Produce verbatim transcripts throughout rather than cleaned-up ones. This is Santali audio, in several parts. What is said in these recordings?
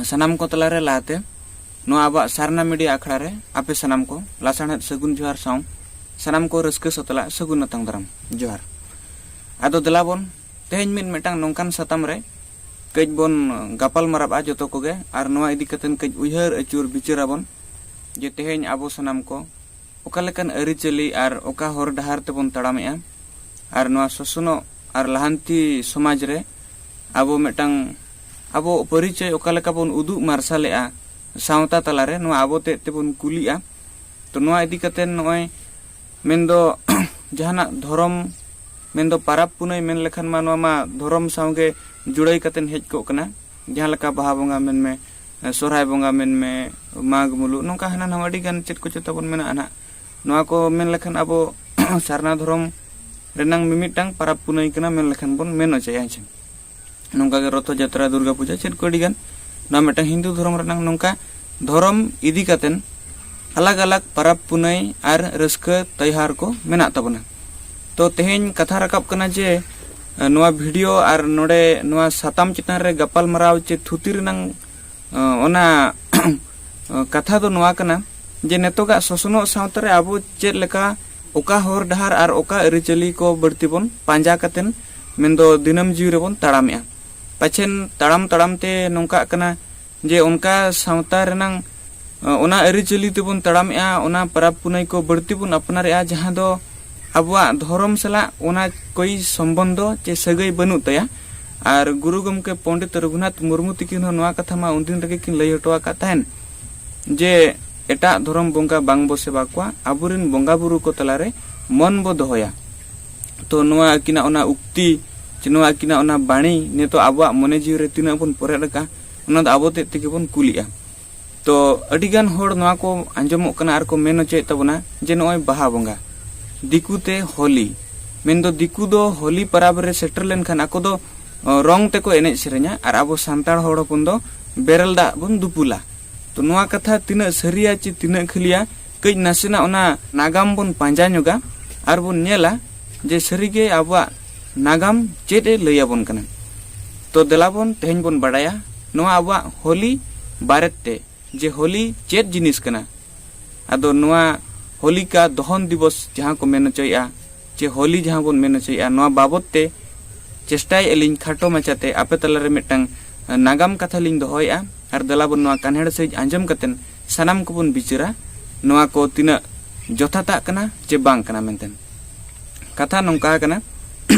ᱥᱟᱱᱟᱢ ᱠᱚ ᱛᱟᱞᱟᱨᱮ ᱞᱟᱦᱟᱛᱮ ᱱᱚᱣᱟ ᱟᱵᱚᱣᱟᱜ ᱥᱟᱨᱱᱟ ᱢᱤᱰᱤᱭᱟ ᱟᱠᱷᱲᱟ ᱨᱮ ᱟᱯᱮ ᱥᱟᱱᱟᱢ ᱠᱚ ᱞᱟᱥᱟᱲᱦᱮᱫ ᱥᱟᱹᱜᱩᱱ ᱡᱚᱦᱟᱨ ᱥᱟᱶ ᱥᱟᱱᱟᱢ ᱠᱚ ᱨᱟᱹᱥᱠᱟᱹ ᱥᱟᱛᱞᱟᱜ ᱥᱟᱹᱜᱩᱱ ᱟᱛᱟᱝ ᱫᱟᱨᱟᱢ ᱡᱚᱦᱟᱨ᱾ ᱟᱫᱚ ᱫᱮᱞᱟ ᱵᱚᱱ ᱛᱮᱦᱮᱧ ᱢᱤᱫ ᱢᱤᱫᱴᱟᱝ ᱱᱚᱝᱠᱟᱱ ᱥᱟᱛᱟᱢ ᱨᱮ ᱠᱟᱹᱡ ᱵᱚᱱ ᱜᱟᱯᱟᱞ ᱢᱟᱨᱟᱜᱼᱟ ᱡᱚᱛᱚ ᱠᱚᱜᱮ, ᱟᱨ ᱱᱚᱣᱟ ᱤᱫᱤ ᱠᱟᱛᱮ ᱠᱟᱹᱡ ᱩᱭᱦᱟᱹᱨ ᱟᱹᱪᱩᱨ ᱵᱤᱪᱟᱹᱨ ᱟᱵᱚᱱ ᱡᱮ ᱛᱮᱦᱮᱧ ᱟᱵᱚ ᱥᱟᱱᱟᱢ ᱠᱚ ᱚᱠᱟ ᱞᱮᱠᱟᱱ ᱟᱹᱨᱤᱪᱟᱹᱞᱤ ᱟᱨ ᱚᱠᱟ ᱦᱚᱨ ᱰᱟᱦᱟᱨ ᱛᱮᱵᱚᱱ ᱛᱟᱲᱟᱢᱮᱜᱼᱟ, ᱟᱨ ᱱᱚᱣᱟ ᱥᱚᱥᱚᱱᱚᱜ ᱟᱨ ᱞᱟᱦᱟᱱᱛᱤ ᱥᱚᱢᱟᱡᱽ ᱨᱮ ᱟᱵᱚ ᱢᱤᱫᱴᱟᱝ ᱟᱵᱚ ᱯᱚᱨᱤᱪᱚᱭ ᱚᱠᱟ ᱞᱮᱠᱟ ᱵᱚᱱ ᱩᱫᱩᱜ ᱢᱟᱨᱥᱟᱞᱮᱜᱼᱟ ᱥᱟᱶᱛᱟ ᱛᱟᱞᱟᱨᱮ, ᱱᱚᱣᱟ ᱟᱵᱚ ᱛᱮᱫ ᱛᱮᱵᱚᱱ ᱠᱩᱞᱤᱜᱼᱟ᱾ ᱛᱚ ᱱᱚᱣᱟ ᱤᱫᱤ ᱠᱟᱛᱮ ᱱᱚᱜᱼᱚᱭ ᱢᱮᱱᱫᱚ ᱡᱟᱦᱟᱱᱟᱜ ᱫᱷᱚᱨᱚᱢ, ᱢᱮᱱᱫᱚ ᱯᱟᱨᱟᱵᱽ ᱯᱩᱱᱟᱹᱭ ᱢᱮᱱ ᱞᱮᱠᱷᱟᱱ ᱢᱟ ᱱᱚᱣᱟ ᱢᱟ ᱫᱷᱚᱨᱚᱢ ᱥᱟᱶᱜᱮ ᱡᱩᱲᱟᱹᱭ ᱠᱟᱛᱮ ᱦᱮᱡ ᱠᱚᱜ ᱠᱟᱱᱟ, ᱡᱟᱦᱟᱸ ᱞᱮᱠᱟ ᱵᱟᱦᱟ ᱵᱚᱸᱜᱟ ᱢᱮᱱᱢᱮ, ᱥᱚᱨᱦᱟᱭ ᱵᱚᱸᱜᱟ ᱢᱮᱱᱢᱮ, ᱢᱟᱜᱽ ᱢᱩᱞᱩᱜ, ᱱᱚᱝᱠᱟ ᱦᱟᱱᱟ ᱱᱟᱣᱟ ᱟᱹᱰᱤ ᱜᱟᱱ ᱪᱮᱫ ᱠᱚᱪᱚ ᱛᱟᱵᱚᱱ ᱢᱮᱱᱟᱜᱼᱟ ᱱᱟᱦᱟᱜ᱾ ᱱᱚᱣᱟ ᱠᱚ ᱢᱮᱱ ᱞᱮᱠᱷᱟᱱ ᱟᱵᱚ ᱥᱟᱨᱱᱟ ᱫᱷᱚᱨᱚᱢ ᱨᱮᱱᱟᱝ ᱢᱤᱢᱤᱫᱴᱟᱝ ᱯᱟᱨᱟᱵᱽ ᱯᱩᱱᱟᱹᱭ ᱠᱟᱱᱟ ᱢᱮᱱ ᱞᱮᱠᱷᱟᱱ ᱵᱚᱱ ᱢᱮᱱ ᱦᱚᱪᱚᱭᱟ, ᱦᱮᱸ ᱪᱮ? ᱱᱚᱝᱠᱟ ᱜᱮ ᱨᱚᱛᱷᱚ ᱡᱟᱛᱨᱟ, ᱫᱩᱨᱜᱟ ᱯᱩᱡᱟ, ᱪᱮᱫ ᱠᱚ ᱟᱹᱰᱤ ᱜᱟᱱ ᱱᱚᱣᱟ ᱢᱤᱫᱴᱟᱝ ᱦᱤᱱᱫᱩ ᱫᱷᱚᱨᱚᱢ ᱨᱮᱱᱟᱝ ᱱᱚᱝᱠᱟ ᱫᱷᱚᱨᱚᱢ ᱤᱫᱤ ᱠᱟᱛᱮᱱ ᱟᱞᱟᱜᱽ ᱟᱞᱟᱜᱽ ᱯᱟᱨᱟᱵᱽ ᱯᱩᱱᱟᱹᱭ ᱟᱨ ᱨᱟᱹᱥᱠᱟᱹ ᱛᱟᱭᱦᱟᱨ ᱠᱚ ᱢᱮᱱᱟᱜ ᱛᱟᱵᱚᱱᱟ᱾ ᱛᱚ ᱛᱮᱦᱮᱧ ᱠᱟᱛᱷᱟ ᱨᱟᱠᱟᱵ ᱠᱟᱱᱟ ᱡᱮ, ᱮ, ᱱᱚᱣᱟ ᱵᱷᱤᱰᱤᱭᱳ ᱟᱨ ᱱᱚᱰᱮ ᱱᱚᱣᱟ ᱥᱟᱛᱟᱢ ᱪᱮᱛᱟᱱ ᱨᱮ ᱜᱟᱯᱟᱞ ᱢᱟᱨᱟᱣ ᱪᱮ ᱛᱷᱩᱛᱤ ᱨᱮᱱᱟᱝ, ᱮ, ᱚᱱᱟ ᱠᱟᱛᱷᱟ ᱫᱚ ᱱᱚᱣᱟ ᱠᱟᱱᱟ ᱡᱮ ᱱᱤᱛᱚᱜᱟᱜ ᱥᱚᱥᱱᱚᱜ ᱥᱟᱶᱛᱟ ᱨᱮ ᱟᱵᱚ ᱪᱮᱫ ᱞᱮᱠᱟ ᱚᱠᱟ ᱦᱚᱨ ᱰᱟᱦᱟᱨ ᱟᱨ ᱚᱠᱟ ᱟᱹᱨᱤᱪᱟᱹᱞᱤ ᱠᱚ ᱵᱟᱹᱲᱛᱤ ᱵᱚᱱ ᱯᱟᱸᱡᱟ ᱠᱟᱛᱮᱱ ᱢᱮᱱᱫᱚ ᱫᱤᱱᱟᱹᱢ ᱡᱤᱣᱤ ᱨᱮᱵᱚᱱ ᱛᱟᱲᱟᱢᱮᱜᱼᱟ᱾ ᱯᱟᱪᱷᱮᱱ ᱛᱟᱲᱟᱢ ᱛᱟᱲᱟᱢ ᱛᱮ ᱱᱚᱝᱠᱟᱜ ᱠᱟᱱᱟ ᱡᱮ ᱚᱱᱠᱟ ᱥᱟᱶᱛᱟ ᱨᱮᱱᱟᱝ, ᱚᱱᱟ ᱟᱹᱨᱤᱪᱟᱹᱞᱤ ᱛᱮᱵᱚᱱ ᱛᱟᱲᱟᱢᱮᱜᱼᱟ, ᱚᱱᱟ ᱯᱟᱨᱟᱵᱽ ᱯᱩᱱᱟᱹᱭ ᱠᱚ ᱵᱟᱹᱲᱛᱤ ᱵᱚᱱ ᱟᱯᱱᱟᱨᱮᱜᱼᱟ, ᱡᱟᱦᱟᱸ ᱫᱚ ᱟᱵᱚᱣᱟᱜ ᱫᱷᱚᱨᱚᱢ ᱥᱟᱞᱟᱜ ᱚᱱᱟ ᱠᱳᱭ ᱥᱚᱢᱵᱚᱱᱫᱷᱚ ᱪᱮ ᱥᱟᱹᱜᱟᱹᱭ ᱵᱟᱹᱱᱩᱜ ᱛᱟᱭᱟ᱾ ᱟᱨ ᱜᱩᱨᱩ ᱜᱚᱢᱠᱮ ᱯᱚᱱᱰᱤᱛ ᱨᱚᱜᱷᱩᱱᱟᱛᱷ ᱢᱩᱨᱢᱩ ᱛᱤᱠᱤᱱ ᱦᱚᱸ ᱱᱚᱣᱟ ᱠᱟᱛᱷᱟ ᱢᱟ ᱩᱱᱫᱤᱱ ᱨᱮᱜᱮ ᱠᱤᱱ ᱞᱟᱹᱭ ᱦᱚᱴᱚ ᱟᱠᱟᱫ ᱛᱟᱦᱮᱱ ᱡᱮ ᱮᱴᱟᱜ ᱫᱷᱚᱨᱚᱢ ᱵᱚᱸᱜᱟ ᱵᱟᱝ ᱵᱚ ᱥᱮᱵᱟ ᱠᱚᱣᱟ, ᱟᱵᱚᱨᱮᱱ ᱵᱚᱸᱜᱟ ᱵᱩᱨᱩ ᱠᱚ ᱛᱟᱞᱟᱨᱮ ᱢᱚᱱ ᱵᱚ ᱫᱚᱦᱚᱭᱟ᱾ ᱛᱚ ᱱᱚᱣᱟ ᱟᱹᱠᱤᱱᱟᱜ ᱚᱱᱟ ᱩᱠᱛᱤ ᱪᱮ ᱱᱚᱣᱟ ᱟᱹᱠᱤᱱᱟᱜ ᱚᱱᱟ ᱵᱟᱬᱤ ᱱᱤᱛᱚᱜ ᱟᱵᱚᱣᱟᱜ ᱢᱚᱱᱮ ᱡᱤᱣᱤ ᱨᱮ ᱛᱤᱱᱟᱹᱜ ᱵᱚᱱ ᱯᱚᱨᱮᱫ ᱟᱠᱟᱫ, ᱚᱱᱟ ᱫᱚ ᱟᱵᱚ ᱛᱮᱫ ᱛᱮᱜᱮ ᱵᱚᱱ ᱠᱩᱞᱤᱜᱼᱟ᱾ ᱛᱚ ᱟᱹᱰᱤ ᱜᱟᱱ ᱦᱚᱲ ᱱᱚᱣᱟ ᱠᱚ ᱟᱸᱡᱚᱢᱚᱜ ᱠᱟᱱᱟ ᱟᱨ ᱠᱚ ᱢᱮᱱ ᱦᱚᱪᱚᱭᱮᱫ ᱛᱟᱵᱚᱱᱟ ᱡᱮ ᱱᱚᱜᱼᱚᱭ ᱵᱟᱦᱟ ᱵᱚᱸᱜᱟ, ᱫᱤᱠᱩ ᱛᱮ ᱦᱳᱞᱤ, ᱢᱮᱱᱫᱚ ᱫᱤᱠᱩ ᱫᱚ ᱦᱳᱞᱤ ᱯᱟᱨᱟᱵᱽ ᱨᱮ ᱥᱮᱴᱮᱨ ᱞᱮᱱᱠᱷᱟᱱ ᱟᱠᱚ ᱫᱚ, ᱚ, ᱨᱚᱝ ᱛᱮᱠᱚ ᱮᱱᱮᱡ ᱥᱮᱨᱮᱧᱟ ᱟᱨ ᱟᱵᱚ ᱥᱟᱱᱛᱟᱲ ᱦᱚᱲ ᱦᱚᱯᱚᱱ ᱫᱚ ᱵᱮᱨᱮᱞ ᱫᱟᱜ ᱵᱚᱱ ᱫᱩᱯᱩᱞᱟ᱾ ᱛᱚ ᱱᱚᱣᱟ ᱠᱟᱛᱷᱟ ᱛᱤᱱᱟᱹᱜ ᱥᱟᱹᱨᱤᱭᱟ ᱪᱮ ᱛᱤᱱᱟᱹᱜ ᱠᱷᱟᱹᱞᱤᱭᱟ, ᱠᱟᱹᱡ ᱱᱟᱥᱮᱱᱟᱜ ᱚᱱᱟ ᱱᱟᱜᱟᱢ ᱵᱚᱱ ᱯᱟᱸᱡᱟ ᱧᱚᱜᱟ ᱟᱨ ᱵᱚᱱ ᱧᱮᱞᱟ ᱡᱮ ᱥᱟᱹᱨᱤᱜᱮ ᱟᱵᱚᱣᱟᱜ ᱱᱟᱜᱟᱢ ᱪᱮᱫ ᱮ ᱞᱟᱹᱭ ᱟᱵᱚᱱ ᱠᱟᱱᱟ᱾ ᱛᱚ ᱫᱮᱞᱟ ᱵᱚᱱ ᱛᱮᱦᱮᱧ ᱵᱚᱱ ᱵᱟᱲᱟᱭᱟ ᱱᱚᱣᱟ ᱟᱵᱚᱣᱟᱜ ᱦᱳᱞᱤ ᱵᱟᱨᱮᱛᱮ, ᱡᱮ ᱦᱳᱞᱤ ᱪᱮᱫ ᱡᱤᱱᱤᱥ ᱠᱟᱱᱟ, ᱟᱫᱚ ᱱᱚᱣᱟ ᱦᱳᱞᱤᱠᱟ ᱫᱚᱦᱚᱱ ᱫᱤᱵᱚᱥ ᱡᱟᱦᱟᱸ ᱠᱚ ᱢᱮᱱ ᱦᱚᱪᱚᱭᱮᱫᱼᱟ, ᱪᱮ ᱦᱳᱞᱤ ᱡᱟᱦᱟᱸ ᱵᱚᱱ ᱢᱮᱱ ᱦᱚᱪᱚᱭᱮᱫᱼᱟ, ᱱᱚᱣᱟ ᱵᱟᱵᱚᱛ ᱛᱮ ᱪᱮᱥᱴᱟᱭᱮᱫᱼᱟ ᱞᱤᱧ ᱠᱷᱟᱴᱚ ᱢᱟᱪᱷᱟᱛᱮ ᱟᱯᱮ ᱛᱟᱞᱟᱨᱮ ᱢᱤᱫᱴᱟᱝ ᱱᱟᱜᱟᱢ ᱠᱟᱛᱷᱟ ᱞᱤᱧ ᱫᱚᱦᱚᱭᱮᱫᱼᱟ᱾ ᱟᱨ ᱫᱮᱞᱟ ᱵᱚᱱ ᱱᱚᱣᱟ ᱠᱟᱱᱦᱮᱲ ᱥᱟᱹᱦᱤᱡ ᱟᱸᱡᱚᱢ ᱠᱟᱛᱮᱱ ᱥᱟᱱᱟᱢ ᱠᱚᱵᱚᱱ ᱵᱤᱪᱟᱹᱨᱟ, ᱱᱚᱣᱟ ᱠᱚ ᱛᱤᱱᱟᱹᱜ ᱡᱚᱛᱷᱟᱛᱟᱜ ᱠᱟᱱᱟ ᱪᱮ ᱵᱟᱝ ᱠᱟᱱᱟ ᱢᱮᱱᱛᱮ᱾ ᱠᱟᱛᱷᱟ ᱱᱚᱝᱠᱟ ᱠᱟᱱᱟ,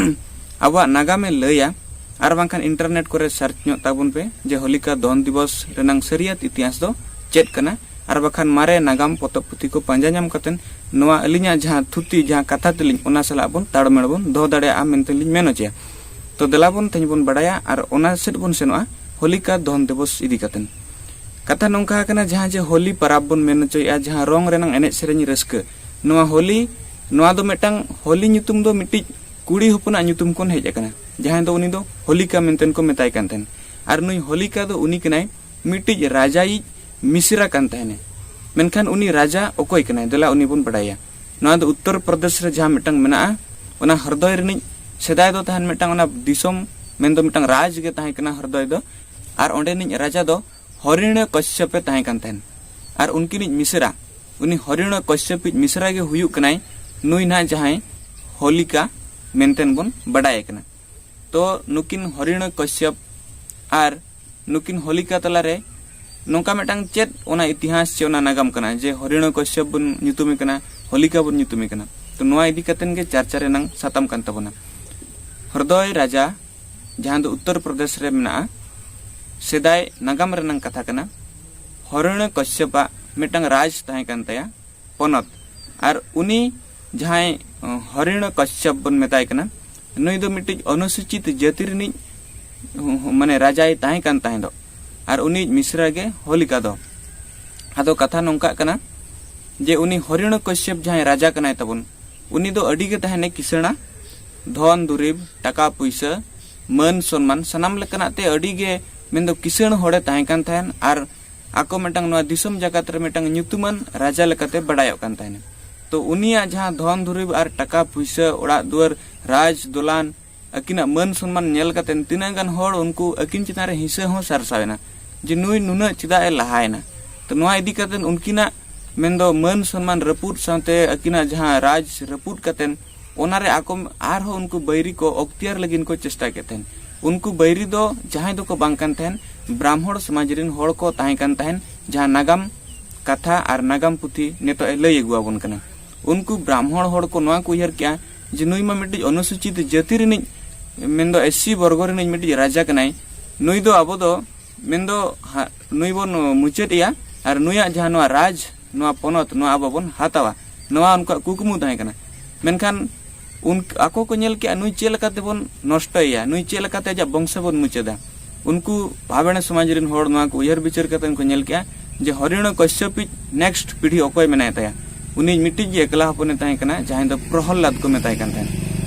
ᱟᱵᱚᱣᱟᱜ ᱱᱟᱜᱟᱢᱮ ᱞᱟᱹᱭᱟ, ᱟᱨ ᱵᱟᱝᱠᱷᱟᱱ ᱤᱱᱴᱟᱨᱱᱮᱴ ᱠᱚᱨᱮ ᱥᱟᱨᱪ ᱧᱚᱜ ᱛᱟᱵᱚᱱ ᱯᱮ ᱡᱮ ᱦᱳᱞᱤᱠᱟ ᱫᱚᱦᱚᱱ ᱫᱤᱵᱚᱥ ᱨᱮᱱᱟᱝ ᱥᱟᱹᱨᱤᱭᱟᱛ ᱤᱛᱤᱦᱟᱥ ᱫᱚ ᱪᱮᱫ ᱠᱟᱱᱟ, ᱟᱨ ᱵᱟᱠᱷᱟᱱ ᱢᱟᱨᱮ ᱱᱟᱜᱟᱢ ᱯᱚᱛᱚᱵ ᱯᱩᱛᱷᱤ ᱠᱚ ᱯᱟᱸᱡᱟ ᱧᱟᱢ ᱠᱟᱛᱮᱱ ᱱᱚᱣᱟ ᱟᱹᱞᱤᱧᱟᱜ ᱡᱟᱦᱟᱸ ᱛᱷᱩᱛᱤ, ᱡᱟᱦᱟᱸ ᱠᱟᱛᱷᱟ ᱛᱟᱹᱞᱤᱧ, ᱚᱱᱟ ᱥᱟᱞᱟᱜ ᱵᱚᱱ ᱛᱟᱲᱢᱮᱲ ᱵᱚᱱ ᱫᱚᱦᱚ ᱫᱟᱲᱮᱭᱟᱜᱼᱟ ᱢᱮᱱᱛᱮ ᱞᱤᱧ ᱢᱮᱱ ᱦᱚᱪᱚᱭᱟ᱾ ᱛᱚ ᱫᱮᱞᱟ ᱵᱚᱱ ᱛᱮᱦᱮᱧ ᱵᱚᱱ ᱵᱟᱲᱟᱭᱟ ᱟᱨ ᱚᱱᱟ ᱥᱮᱫ ᱵᱚᱱ ᱥᱮᱱᱚᱜᱼᱟ ᱦᱳᱞᱤᱠᱟ ᱫᱚᱦᱚᱱ ᱫᱤᱵᱚᱥ ᱤᱫᱤ ᱠᱟᱛᱮᱱ᱾ ᱠᱟᱛᱷᱟ ᱱᱚᱝᱠᱟ ᱠᱟᱱᱟ, ᱡᱟᱦᱟᱸ ᱡᱮ ᱦᱳᱞᱤ ᱯᱟᱨᱟᱵᱽ ᱵᱚᱱ ᱢᱮᱱ ᱦᱚᱪᱚᱭᱮᱫᱼᱟ, ᱡᱟᱦᱟᱸ ᱨᱚᱝ ᱨᱮᱱᱟᱝ ᱮᱱᱮᱡ ᱥᱮᱨᱮᱧ ᱨᱟᱹᱥᱠᱟᱹ, ᱱᱚᱣᱟ ᱦᱳᱞᱤ, ᱱᱚᱣᱟ ᱫᱚ ᱢᱤᱫᱴᱟᱝ, ᱦᱳᱞᱤ ᱧᱩᱛᱩᱢ ᱫᱚ ᱢᱤᱫᱴᱤᱡ ᱠᱩᱲᱤ ᱦᱚᱯᱚᱱᱟᱜ ᱧᱩᱛᱩᱢ ᱠᱷᱚᱱ ᱦᱮᱡ ᱟᱠᱟᱱᱟ, ᱡᱟᱦᱟᱸᱭ ᱫᱚ ᱩᱱᱤ ᱫᱚ ᱦᱳᱞᱤᱠᱟ ᱢᱮᱱᱛᱮ ᱠᱚ ᱢᱮᱛᱟᱭ ᱠᱟᱱ ᱛᱟᱦᱮᱱ᱾ ᱟᱨ ᱱᱩᱭ ᱦᱳᱞᱤᱠᱟ ᱫᱚ ᱩᱱᱤ ᱠᱟᱱᱟᱭ ᱢᱤᱫᱴᱤᱡ ᱨᱟᱡᱟᱭᱤᱡ ᱢᱤᱥᱨᱟ ᱠᱟᱱ ᱛᱟᱦᱮᱱᱮ᱾ ᱢᱮᱱᱠᱷᱟᱱ ᱩᱱᱤ ᱨᱟᱡᱟ ᱚᱠᱚᱭ ᱠᱟᱱᱟᱭ? ᱫᱮᱞᱟ ᱩᱱᱤ ᱵᱚᱱ ᱵᱟᱲᱟᱭᱟ᱾ ᱱᱚᱣᱟ ᱫᱚ ᱩᱛᱛᱚᱨ ᱯᱨᱚᱫᱮᱥ ᱨᱮ ᱡᱟᱦᱟᱸ ᱢᱤᱫᱴᱟᱝ ᱢᱮᱱᱟᱜᱼᱟ, ᱚᱱᱟ ᱦᱨᱫᱚᱭ ᱨᱤᱱᱤᱡ, ᱥᱮᱫᱟᱭ ᱫᱚ ᱛᱟᱦᱮᱱ ᱢᱤᱫᱴᱟᱝ ᱚᱱᱟ ᱫᱤᱥᱚᱢ, ᱢᱮᱱᱫᱚ ᱢᱤᱫᱴᱟᱝ ᱨᱟᱡᱽ ᱜᱮ ᱛᱟᱦᱮᱸ ᱠᱟᱱᱟ ᱦᱨᱫᱚᱭ ᱫᱚ᱾ ᱟᱨ ᱚᱸᱰᱮᱱᱤᱡ ᱨᱟᱡᱟ ᱫᱚ ᱦᱚᱨᱤᱬᱚ ᱠᱚᱥᱭᱚᱯ ᱮ ᱛᱟᱦᱮᱸ ᱠᱟᱱ ᱛᱟᱦᱮᱱ᱾ ᱟᱨ ᱩᱱᱠᱤᱱᱤᱡ ᱢᱤᱥᱨᱟ, ᱩᱱᱤ ᱦᱚᱨᱤᱬᱚ ᱠᱚᱥᱭᱚᱯᱤᱡ ᱢᱤᱥᱨᱟ ᱜᱮ ᱦᱩᱭᱩᱜ ᱠᱟᱱᱟᱭ ᱱᱩᱭ ᱱᱟᱦᱟᱜ ᱡᱟᱦᱟᱸᱭ ᱦᱳᱞᱤᱠᱟ ᱢᱮᱱᱛᱮ ᱵᱚᱱ ᱵᱟᱰᱟᱭᱮ ᱠᱟᱱᱟ᱾ ᱛᱚ ᱱᱩᱠᱤᱱ ᱦᱚᱨᱤᱬᱚ ᱠᱚᱥᱭᱚᱯ ᱟᱨ ᱱᱩᱠᱤᱱ ᱦᱳᱞᱤᱠᱟ ᱛᱟᱞᱟᱨᱮ ᱱᱚᱝᱠᱟ ᱢᱤᱫᱴᱟᱝ ᱪᱮᱫ ᱚᱱᱟ ᱤᱛᱤᱦᱟᱥ ᱪᱮ ᱚᱱᱟ ᱱᱟᱜᱟᱢ ᱠᱟᱱᱟ ᱡᱮ ᱦᱚᱨᱤᱬᱚ ᱠᱚᱥᱭᱚᱯ ᱵᱚᱱ ᱧᱩᱛᱩᱢᱮ ᱠᱟᱱᱟ, ᱦᱳᱞᱤᱠᱟ ᱵᱚᱱ ᱧᱩᱛᱩᱢᱮ ᱠᱟᱱᱟ? ᱛᱚ ᱱᱚᱣᱟ ᱤᱫᱤ ᱠᱟᱛᱮᱱ ᱜᱮ ᱪᱟᱨᱪᱟ ᱨᱮᱱᱟᱝ ᱥᱟᱛᱟᱢ ᱠᱟᱱ ᱛᱟᱵᱚᱱᱟ᱾ ᱦᱨᱫᱚᱭ ᱨᱟᱡᱟ, ᱡᱟᱦᱟᱸ ᱫᱚ ᱩᱛᱛᱚᱨ ᱯᱨᱚᱫᱮᱥ ᱨᱮ ᱢᱮᱱᱟᱜᱼᱟ, ᱥᱮᱫᱟᱭ ᱱᱟᱜᱟᱢ ᱨᱮᱱᱟᱝ ᱠᱟᱛᱷᱟ ᱠᱟᱱᱟ᱾ ᱦᱚᱨᱤᱬᱚ ᱠᱚᱥᱭᱚᱯᱟᱜ ᱢᱤᱫᱴᱟᱝ ᱨᱟᱡᱽ ᱛᱟᱦᱮᱸ ᱠᱟᱱ ᱛᱟᱭᱟ, ᱯᱚᱱᱚᱛ᱾ ᱟᱨ ᱩᱱᱤ ᱡᱟᱦᱟᱸᱭ, ᱚ, ᱦᱚᱨᱤᱬᱚ ᱠᱚᱥᱭᱚᱯ ᱵᱚᱱ ᱢᱮᱛᱟᱭ ᱠᱟᱱᱟ, ᱱᱩᱭ ᱫᱚ ᱢᱤᱫᱴᱤᱡ ᱚᱱᱩᱥᱩᱪᱤᱛ ᱡᱟᱹᱛᱤ ᱨᱤᱱᱤᱡ, ᱚ, ᱢᱟᱱᱮ ᱨᱟᱡᱟᱭ ᱛᱟᱦᱮᱸ ᱠᱟᱱ ᱛᱟᱦᱮᱸ ᱫᱚ᱾ ᱟᱨ ᱩᱱᱤᱭᱤᱡ ᱢᱤᱥᱨᱟ ᱜᱮ ᱦᱳᱞᱤᱠᱟ ᱫᱚ᱾ ᱟᱫᱚ ᱠᱟᱛᱷᱟ ᱱᱚᱝᱠᱟᱜ ᱠᱟᱱᱟ ᱡᱮ ᱩᱱᱤ ᱦᱚᱨᱤᱬᱚ ᱠᱚᱥᱭᱚᱯ ᱡᱟᱦᱟᱸᱭ ᱨᱟᱡᱟ ᱠᱟᱱᱟᱭ ᱛᱟᱵᱚᱱ, ᱩᱱᱤ ᱫᱚ ᱟᱹᱰᱤ ᱜᱮ ᱛᱟᱦᱮᱱᱮ ᱠᱤᱥᱟᱹᱬᱟ, ᱫᱷᱚᱱ ᱫᱩᱨᱤᱵᱽ, ᱴᱟᱠᱟ ᱯᱩᱭᱥᱟᱹ, ᱢᱟᱹᱱ ᱥᱚᱱᱢᱟᱱ, ᱥᱟᱱᱟᱢ ᱞᱮᱠᱟᱱᱟᱜ ᱛᱮ ᱟᱹᱰᱤ ᱜᱮ ᱢᱮᱱᱫᱚ ᱠᱤᱥᱟᱹᱬ ᱦᱚᱲᱮ ᱛᱟᱦᱮᱸ ᱠᱟᱱ ᱛᱟᱦᱮᱱ᱾ ᱟᱨ ᱟᱠᱚ ᱢᱤᱫᱴᱟᱝ ᱱᱚᱣᱟ ᱫᱤᱥᱚᱢ ᱡᱟᱠᱟᱛ ᱨᱮ ᱢᱤᱫᱴᱟᱝ ᱧᱩᱛᱩᱢᱟᱱ ᱨᱟᱡᱟ ᱞᱮᱠᱟᱛᱮ ᱵᱟᱰᱟᱭᱚᱜ ᱠᱟᱱ ᱛᱟᱦᱮᱱᱟ᱾ ᱛᱚ ᱩᱱᱤᱭᱟᱜ ᱡᱟᱦᱟᱸ ᱫᱷᱚᱱ ᱫᱩᱨᱤᱵᱽ ᱟᱨ ᱴᱟᱠᱟ ᱯᱩᱭᱥᱟᱹ, ᱚᱲᱟᱜ ᱫᱩᱣᱟᱹᱨ, ᱨᱟᱡᱽ ᱫᱚᱞᱟᱱ, ᱟᱹᱠᱤᱱᱟᱜ ᱢᱟᱹᱱ ᱥᱚᱱᱢᱟᱱ ᱧᱮᱞ ᱠᱟᱛᱮ ᱛᱤᱱᱟᱹᱜ ᱜᱟᱱ ᱦᱚᱲ ᱩᱱᱠᱩ ᱟᱹᱠᱤᱱ ᱪᱮᱛᱟᱱ ᱨᱮ ᱦᱤᱸᱥᱟᱹ ᱦᱚᱸ ᱥᱟᱨᱥᱟᱣ ᱮᱱᱟ, ᱡᱮ ᱱᱩᱭ ᱱᱩᱱᱟᱹᱜ ᱪᱮᱫᱟᱜ ᱮ ᱞᱟᱦᱟᱭᱮᱱᱟ᱾ ᱛᱚ ᱱᱚᱣᱟ ᱤᱫᱤ ᱠᱟᱛᱮ ᱩᱱᱠᱤᱱᱟᱜ ᱢᱮᱱᱫᱚ ᱢᱟᱹᱱ ᱥᱚᱱᱢᱟᱱ ᱨᱟᱹᱯᱩᱫ ᱥᱟᱶᱛᱮ ᱟᱹᱠᱤᱱᱟᱜ ᱡᱟᱦᱟᱸ ᱨᱟᱡᱽ ᱨᱟᱹᱯᱩᱫ ᱠᱟᱛᱮ ᱚᱱᱟᱨᱮ ᱟᱠᱚ ᱟᱨᱦᱚᱸ ᱩᱱᱠᱩ ᱵᱟᱹᱭᱨᱤ ᱠᱚ ᱚᱠᱛᱤᱭᱟᱨ ᱞᱟᱹᱜᱤᱫ ᱠᱚ ᱪᱮᱥᱴᱟ ᱠᱮᱫ ᱛᱟᱦᱮᱸᱱ᱾ ᱩᱱᱠᱩ ᱵᱟᱹᱭᱨᱤ ᱫᱚ ᱡᱟᱦᱟᱸᱭ ᱫᱚᱠᱚ ᱵᱟᱝ ᱠᱟᱱ ᱛᱟᱦᱮᱸᱱ, ᱵᱨᱟᱦᱢᱚᱬ ᱥᱚᱢᱟᱡᱽ ᱨᱤᱱ ᱦᱚᱲ ᱠᱚ ᱛᱟᱦᱮᱸ ᱠᱟᱱ ᱛᱟᱦᱮᱸᱱ, ᱡᱟᱦᱟᱸ ᱱᱟᱜᱟᱢ ᱠᱟᱛᱷᱟ ᱟᱨ ᱱᱟᱜᱟᱢ ᱯᱩᱛᱷᱤ ᱱᱤᱛᱚᱜ ᱮ ᱞᱟᱹᱭ ᱟᱹᱜᱩ ᱟᱵᱚᱱ ᱠᱟᱱᱟ᱾ ᱩᱱᱠᱩ ᱵᱨᱟᱦᱢᱚᱬ ᱦᱚᱲ ᱠᱚ ᱱᱚᱣᱟ ᱠᱚ ᱩᱭᱦᱟᱹᱨ ᱠᱮᱜᱼᱟ ᱡᱮ ᱱᱩᱭ ᱢᱟ ᱢᱤᱫᱴᱤᱡ ᱚᱱᱩᱥᱩᱪᱤᱛ ᱡᱟᱹᱛᱤ ᱨᱤᱱᱤᱡ, ᱢᱮᱱᱫᱚ ᱮᱥ ᱥᱤ ᱵᱚᱨᱜᱚ ᱨᱤᱱᱤᱡ ᱢᱤᱫᱴᱤᱡ ᱨᱟᱡᱟ ᱠᱟᱱᱟᱭ᱾ ᱱᱩᱭ ᱫᱚ ᱟᱵᱚ ᱫᱚ ᱢᱮᱱᱫᱚ ᱦᱟ-, ᱱᱩᱭ ᱵᱚᱱ ᱢᱩᱪᱟᱹᱫ ᱮᱭᱟ ᱟᱨ ᱱᱩᱭᱟᱜ ᱡᱟᱦᱟᱸ ᱱᱚᱣᱟ ᱨᱟᱡᱽ, ᱱᱚᱣᱟ ᱯᱚᱱᱚᱛ, ᱱᱚᱣᱟ ᱟᱵᱚ ᱵᱚᱱ ᱦᱟᱛᱟᱣᱟ, ᱱᱚᱣᱟ ᱩᱱᱠᱩᱣᱟᱜ ᱠᱩᱠᱢᱩ ᱛᱟᱦᱮᱸ ᱠᱟᱱᱟ᱾ ᱢᱮᱱᱠᱷᱟᱱ ᱩᱱ-, ᱟᱠᱚ ᱠᱚ ᱧᱮᱞ ᱠᱮᱜᱼᱟ ᱱᱩᱭ ᱪᱮᱫ ᱞᱮᱠᱟ ᱛᱮᱵᱚᱱ ᱱᱚᱥᱴᱚᱭᱮᱭᱟ, ᱱᱩᱭ ᱪᱮᱫ ᱞᱮᱠᱟᱛᱮ ᱟᱡᱟᱜ ᱵᱚᱝᱥᱚ ᱵᱚᱱ ᱢᱩᱪᱟᱹᱫᱟ᱾ ᱩᱱᱠᱩ ᱵᱷᱟᱵᱮᱬᱮ ᱥᱚᱢᱟᱡᱽ ᱨᱤᱱ ᱦᱚᱲ ᱱᱚᱣᱟ ᱠᱚ ᱩᱭᱦᱟᱹᱨ ᱵᱤᱪᱟᱹᱨ ᱠᱟᱛᱮ ᱠᱚ ᱧᱮᱞ ᱠᱮᱜᱼᱟ ᱡᱮ ᱦᱚᱨᱤᱬᱚ ᱠᱚᱥᱭᱚᱯᱤᱡ next ᱯᱤᱲᱦᱤ ᱚᱠᱚᱭ ᱢᱮᱱᱟᱭ ᱛᱟᱭᱟ, ᱩᱱᱤ ᱢᱤᱫᱴᱤᱡ ᱜᱮ ᱮᱠᱞᱟ ᱦᱚᱯᱚᱱᱮ ᱛᱟᱦᱮᱸ ᱠᱟᱱᱟ, ᱡᱟᱦᱟᱸᱭ ᱫᱚ ᱯᱨᱚᱦᱚᱞᱞᱟᱫ ᱠᱚ ᱢᱮᱛᱟᱭ ᱠᱟᱱ ᱛᱟᱦᱮᱸᱱ᱾